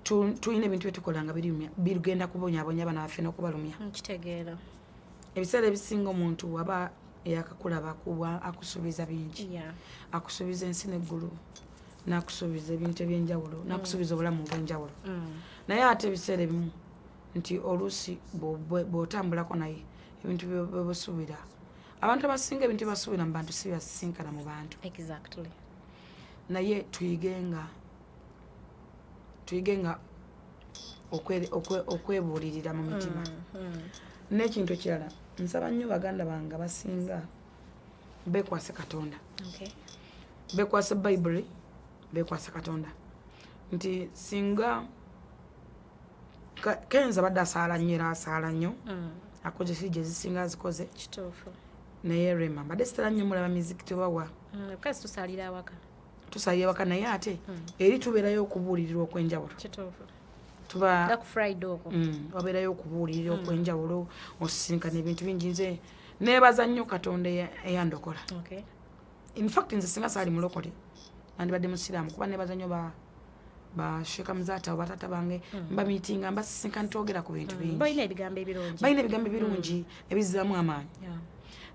[SPEAKER 2] tulina ebintu byetukola nga bigenda kubonyaabonya abaana baffe n'okubalumya.
[SPEAKER 1] Nkitegeera.
[SPEAKER 2] Ebiseera ebisinga omuntu waba eyakakulaba kuba akusuubiza bingi. Akusuubiza ensi n'eggulu, n'akusuubiza ebintu ebyenjawulo, n'akusuubiza obulamu obw'enjawulo. Naye ate ebiseera ebimu nti oluusi bw'otambulako naye ebintu byobusuubira. Abantu abasinga ebintu byebasuubira mu bantu si byasisinkana mu bantu. Naye tuyigenga okwebuulirira mu mitima. N'ekintu ekirala, nsaba nnyo baganda bange abasinga beekwase Katonda. Beekwase Bayibuli, beekwase Katonda. Nti singa Kenzo abadde asaala nnyo era asaala nnyo. Akoze si gye zisinga azikoze. Naye Rema mbadde sitera nnyo mulaba mizikiti oba wa.
[SPEAKER 1] Because tusaalira awaka.
[SPEAKER 2] Tusaalira awaka naye ate eri tubeerayo okubuulirirwa okw'enjawulo. Tuba
[SPEAKER 1] Nga ku Friday okwo.
[SPEAKER 2] Wabeerayo okubuulirira okw'enjawulo, osisinkana ebintu bingi. Nze neebaza nnyo Katonda eyandokola. In fact nze singa saali mulokole nandibadde musiraamu kuba neebaza nnyo ba Sheikh Muzaata oba taata bange mbamiitinga mbasisinkana twogera ku bintu bingi.
[SPEAKER 1] Balina ebigambo ebirungi.
[SPEAKER 2] Balina ebigambo ebirungi ebizzaamu amaanyi.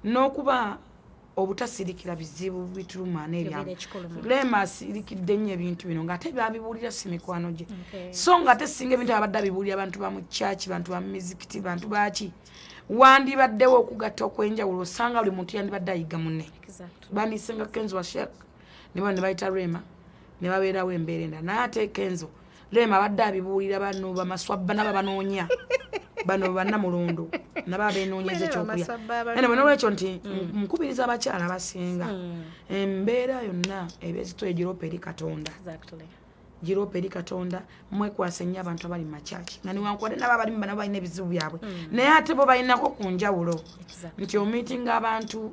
[SPEAKER 2] N'okuba obutasirikira bizibu bituluma n'ebyamu.
[SPEAKER 1] Ebibeera ekikulu mu
[SPEAKER 2] Rema asirikidde nnyo ebintu bino ng'ate babibuulira si mikwano gye. So ng'ate singa ebintu abadde abibuulira abantu ba mu church, bantu ba mu mizikiti, bantu baaki, wandibaddewo okugatta okw'enjawulo osanga buli muntu yandibadde ayiga munne. Bandisinga Kenzo wa Sheikh ne bano ne bayita Rema ne babeerawo embeera endala. Naye ate Kenzo Rema abadde abibuulira bano bamaswabba nabo banoonya bano bannamulondo nabo abeenoonyeza
[SPEAKER 1] Beera
[SPEAKER 2] ekyokulya.
[SPEAKER 1] bamaswabba abanoonya.
[SPEAKER 2] Anyway, n'olwekyo nti nkubiriza abakyala abasinga embeera yonna eba ezitoye giroopa eri Katonda. Giroopa eri Katonda, mwekwase nnyo abantu abali mu makyaki nga newankubadde nabo abalimu bano balina ebizibu byabwe naye ate bo balinako ku njawulo. Nti omiitinga abantu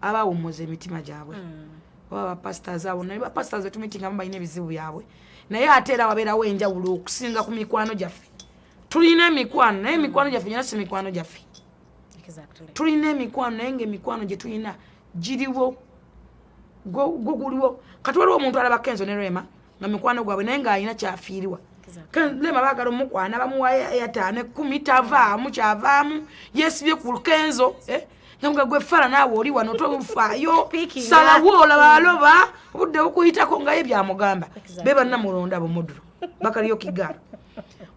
[SPEAKER 2] abawummuza emitima gyabwe. Oba bapastors abo naye bapastors betumiitingamu balina ebizibu byabwe naye ate era wabeerawo enjawulo okusinga ku mikwano gyaffe. Tulina emikwano naye emikwano gyaffe gyonna si mikwano gyaffe. Tulina emikwano naye ng'emikwano gye tulina giriwo gwo guliwo. Kati waliwo omuntu alaba Kenzo ne Rema nga mikwano gwabwe naye ng'alina kyafiirwa. Rema baagala omukwana bamuwa airtime 10 tavaamu kyavaamu yeesibye ku Kenzo, Nga gwe fala naawe oli wano tofaayo.
[SPEAKER 1] Picking
[SPEAKER 2] Salawo
[SPEAKER 1] up.
[SPEAKER 2] olaba aloba obudde bukuyitako nga ye byamugamba. Be bannamulonda abo mudru bakaliyo kigaalo.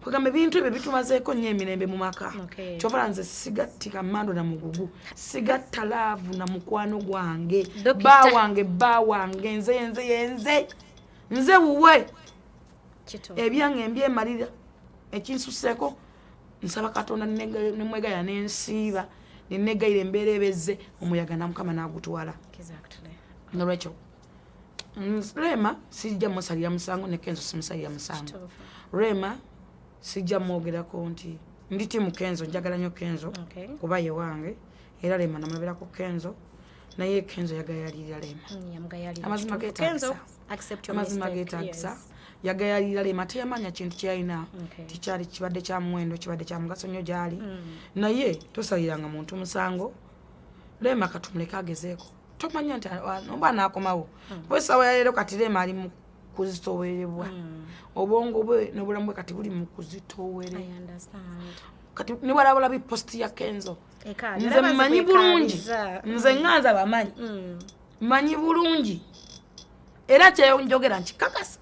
[SPEAKER 2] Kwegamba ebintu ebyo bitumazeeko nnyo emirembe mu maka. Kyova nze sigattika mando na mugugu, sigatta love na mukwano gwange.
[SPEAKER 1] Dokita.
[SPEAKER 2] Ba wange, ba wange, nze, nze, nze. Nze wuwe. Ebyange mbyemalira, ekinsuseeko nsaba Katonda nemwegayira nensiiba nenegayira embeera ebezze omuyaga na Mukama nagutwala. Nolwekyo Rema sijja musalira musango, ne Kenzo simusalira musango. Rema sijja mwogerako nti ndi team Kenzo, njagala nnyo Kenzo kuba ye wange, era Rema namulabirako Kenzo, naye Kenzo yagayalirira Rema. Amazima getagisa, amazima getagisa, yagayalirira Rema. Teyamanya kintu kyeyalina tikyali kibadde kya muwendo, kibadde kya mugaso nnyo gyali. Naye tosaliranga muntu musango. Rema katumuleke agezeeko, tomanya nti oba anaakomawo. Kuba essaawa ya leero kati Rema ali mu kuzitowerebwa, obwongo bwe n'obulamu bwe kati buli mu kuzitowere. Kati niwalabula bi post ya Kenzo, nze mmanyi bulungi, nze ŋŋanza bamanyi, mmanyi bulungi, era kyenjogera nkikakasa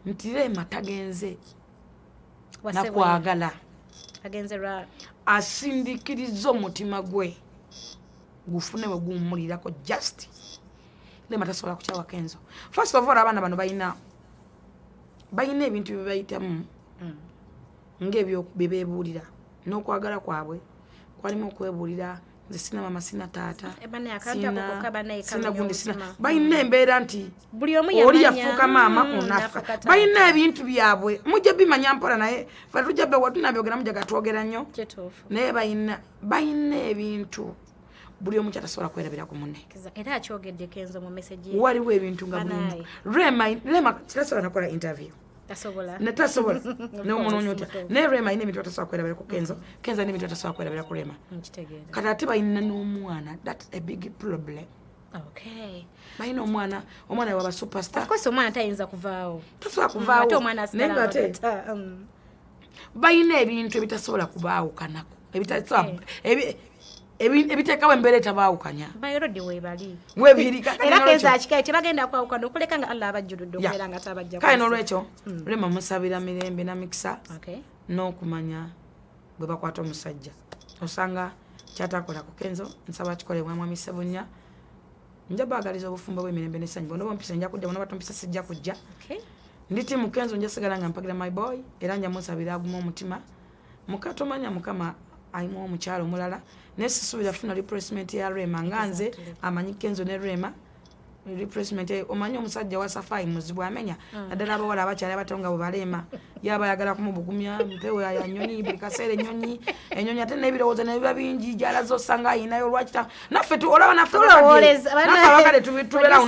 [SPEAKER 2] nti Rema tagenze nakwagala, asindikiriza omutima gwe gufune we guwummulirako. Just Rema tasobola kukyawa Kenzo. First of all, abaana bano balina ebintu bye bayitamu ngaebyo bye beebuulira n'okwagala kwabwe kwalimu okwebuulira, nze sina mama, sina taata, sina gundi, sina. Balina embeera nti oli yafuuka maama, onafuka. Balina ebintu byabwe, mujja bimanya mpola, naye fe tujja tunabyogera, mujja gatwogera nnyo, naye balina ebintu buli omu kyatasobola kwerabira ku munne.
[SPEAKER 1] Era akyogedde Kenzo mu message.
[SPEAKER 2] Waliwo ebintu nga buli Rema tasobola nakola interview.
[SPEAKER 1] Tasobola.
[SPEAKER 2] Netasobola nomunoonya otya, naye Rema alina ebintu atasobola kwerabira ku Kenzo, Kenzo alina ebintu atasobola kwerabira ku Rema. Kati ate balina n'omwana, that a big problem. Balina omwana, omwana waba superstar.
[SPEAKER 1] Of course, omwana tayinza kuvaawo.
[SPEAKER 2] Tasobola kuvaawo, naye nga ate balina ebintu ebitasobola kubaawukanako, ebiteekawo embeera etabaawukanya.
[SPEAKER 1] Bayolodi weebali.
[SPEAKER 2] Webiri.
[SPEAKER 1] Era Kenzo akikaye, tebagenda kwawukana okuleka nga Allah abajjuludde okubeera nga tabajja.
[SPEAKER 2] Kale n'olwekyo Rema musabira mirembe na mikisa n'okumanya bwe bakwata omusajja. Osanga kyatakola ku Kenzo, nsaba kikolebwa mwami Sebunya. Nja baagaliza obufumbo bw'emirembe n'essanyu. Bona bompisa nja kujja, bona batompisa sijja kujja. Ndi team Kenzo, nja sigala nga mpagira my boy, era nja musabira aguma omutima. Muka tomanya Mukama ayimuwa omukyalo omulala, naye sisuubira funa replacement ya Rema. Nga nze amanyi Kenzo ne Rema, replacement omanyi omusajja wa safari muzibu, amenya, naddala abawala abakyali abato nga bwe baleema, yaba ayagala kumubugumya mpewo ya nyonyi buli kaseera, enyonyi enyonyi, ate n'ebirowoozo ne biba bingi gyalaze, osanga ayinayo lwaki naffe olaba naffe abakadde tubeerawo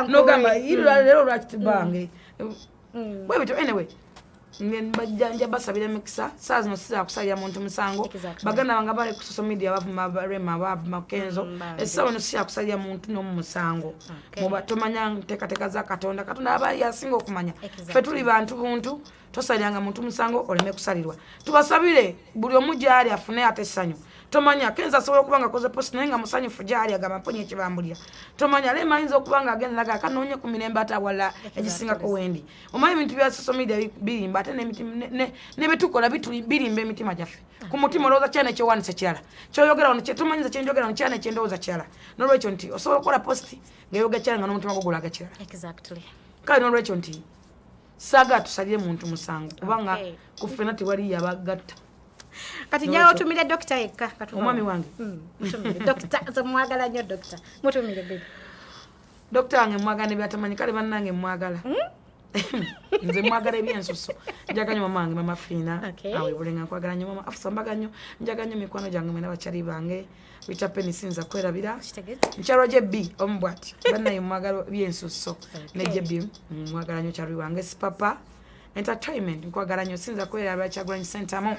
[SPEAKER 2] nogamba leero lwaki tubange bwe bityo. Anyway, nja basabira emikisa. Saa zino siza kusalira muntu musango. Baganda bange bali ku social media bavuma Rema, bavuma Kenzo. Essaawa eno siya kusalira muntu n'omu musango. Muba tomanya nteekateeka za Katonda, Katonda aba yasinga okumanya. Ffe tuli bantu buntu, tosaliranga muntu musango oleme kusalirwa. Tubasabire buli omu gyali afune ate essanyu. Tomanya, Kenzo asobola okuba nga akoze post naye nga musanyufu gyali, agamba mponye ekibambulira. Tomanya, Rema ayinza okuba nga agenda naga kanoonye ku mirembe ate awalala egisingako wendi. Omanyi ebintu bya social media birimba, ate nebetukola birimba emitima gyaffe. Ku mutima olowooza kyana ekyowanisa kirala, kyoyogera wano tomanyiza kyenjogera wano kyana ekyendowooza kirala. Nolwekyo nti osobola okukola post ngaeyoga kirala nga n'omutima gwo gulaga kirala. Kale nolwekyo nti saaga tusalire muntu musango, kubanga ku ffena tewali yabagatta.
[SPEAKER 1] Kati njawo otumire dokita yekka.
[SPEAKER 2] Omwami wange.
[SPEAKER 1] Dokita mwagala nnyo, dokita mutumire baby.
[SPEAKER 2] Dokita wange mwagala nebyatamanyi. Kale bannange mwagala, nze mwagala ebyensuso. Njagala nnyo mama wange, mama Fiina awebulenga, nkwagala nnyo. Mama Afusa mbaga nnyo, njagala nnyo mikwano gyange mwena, bakyali bange, Rita Penny sinza kwerabira, nkyalwa JB omu bwati. Bannaye mwagala byensuso ne JB mwagala nnyo, kyalwi wange Sipapa Entertainment nkwagala nnyo, sinza kwerabira Kyagulanyi Sentamu,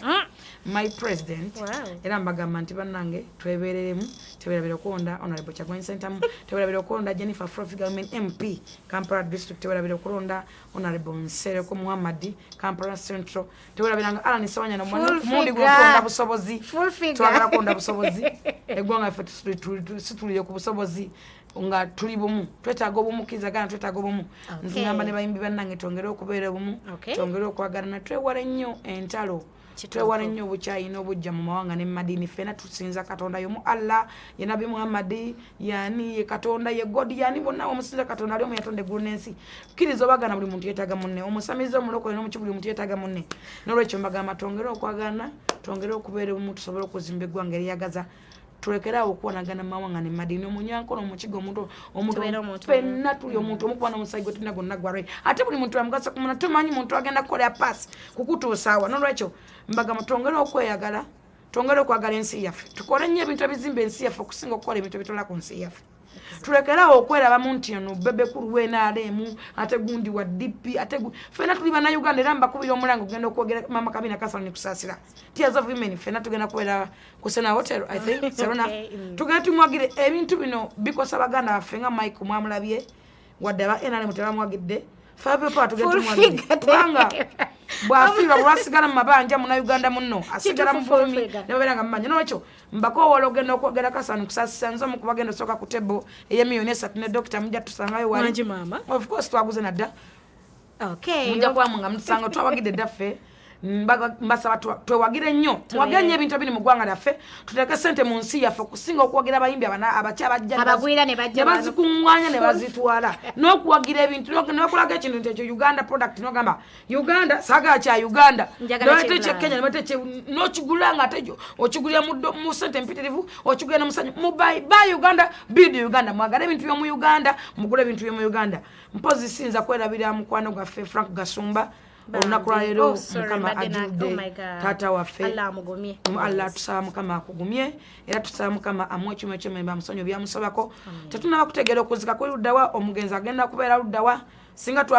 [SPEAKER 2] my president. Era mbagamba nti bannange twebereremu, tewerabira okulonda Honorable Kyagulanyi Sentamu, tewerabira okulonda Jennifer Frofiga, women MP Kampala District, tewerabira okulonda Honorable Nsereko Muhammad, Kampala Central, tewerabiranga Alan Sewanyana. Mundi gwokulonda busobozi, twagala kulonda busobozi. Eggwanga ffe situlire ku busobozi. Nga tuli bumu, twetaaga obumu, kkirizagana, twetaaga obumu. Nze ngamba ne bayimbi bannange, twongere okubeera obumu, twongere okwagalana, twewale nnyo entalo, twewale nnyo obukyayi n'obujja mu mawanga ne mumadiini. Ffena tusinza Katonda yomu, Allah ye Nabbi Muhammadi yani ye Katonda ye God yani bonna omusinza Katonda ali omu, yatonda eggulu n'ensi. Kkiriza obagana, buli muntu yeetaaga munne, omusamize, omulokole n'omuki, buli muntu yeetaaga munne. N'olwekyo mbagamba twongere okwagalana, twongere okubeera obumu, tusobole okuzimba eggwanga eriyagaza. Tulekeraawo okuwanagana mu mawanga ne madiini, omunyankole, omukiga, omuntu omuntu,
[SPEAKER 1] Tubeere omuntu.
[SPEAKER 2] Ffenna tuli omuntu omu, kuba n'omusaayi gwe tulina gwonna gwa red. Ate buli muntu amugaso ku muna, tumanyi muntu agenda kukolera paasi kukutuusa awa. N'olwekyo mbagamba twongere okweyagala, twongere okwagala ensi yaffe, tukole nnyo ebintu ebizimba ensi yaffe okusinga okukola ebintu ebitola ku nsi yaffe. Tulekerawo okwerabamu nti ono Bebe Cool wa NRM, ate gundi wa DP, ate ffenna tuli Bannayuganda. Era mbakubira omulanga ogenda okwogera mama Kabina Kasani Kusaasira, Tears of Women. Ffenna tugenda kubeera ku Sena Hotel, I think Serena. Tugenda tumwagire. Ebintu bino bikosa baganda baffe nga Mike mwamulabye, wadde aba NRM tebamwagidde, fapepa tugenda
[SPEAKER 1] Full
[SPEAKER 2] tumwagire
[SPEAKER 1] figure.
[SPEAKER 2] Kubanga bw'afiirwa, bw'asigala mu mabanja, Munnayuganda munno asigala mu
[SPEAKER 1] Kituufu, full
[SPEAKER 2] bulumi
[SPEAKER 1] figure.
[SPEAKER 2] ne babeera nga mumanya. Nolwekyo mbakowoola ogenda okwogera Kasani Kusaasisa, nze omu kubagenda osooka ku table ey'emiliyoni 3 ne dokita, mujja tusangayo wali.
[SPEAKER 1] Wangi maama.
[SPEAKER 2] Of course, twaguze nadda. Mujja kubamu nga mutusanga, twawagidde ddaffe. Mbasaba twewagire nnyo, tuwagire nnyo ebintu ebiri mu ggwanga lyaffe, tuteeke sente mu nsi yaffe okusinga okuwagira abayimbi abakya bajja
[SPEAKER 1] Abagwira ne bajja
[SPEAKER 2] ne bazikuŋŋaanya ne bazitwala, n'okuwagira ebintu n'okulaga ekintu nti ekyo Uganda product, n'ogamba Uganda, saagala kya Uganda.
[SPEAKER 1] Njagala
[SPEAKER 2] N'oleeta
[SPEAKER 1] kye
[SPEAKER 2] ekya Kenya, ne baleeta n'okigula nga ate okigulira mu sente empitirivu, okigulira n'omusanyu. Mu buy Uganda, build Uganda. Mwagale ebintu by'omu Uganda, mugule ebintu by'omu Uganda. Mpozi siyinza kwerabira mukwano gwaffe Frank Gasumba. Olunaku lwaleero
[SPEAKER 1] Oh, sorry,
[SPEAKER 2] Mukama
[SPEAKER 1] mbadde
[SPEAKER 2] ajjudde
[SPEAKER 1] oh my God.
[SPEAKER 2] taata waffe.
[SPEAKER 1] Allah amugumye.
[SPEAKER 2] Allah, tusaba Mukama akugumye, era tusaba Mukama amuwe ekyuma ekyemembe, amusonyi byamusobako. Tetunaba kutegeera okuzika kuli luddawa, omugenzi agenda kubeera luddawa singa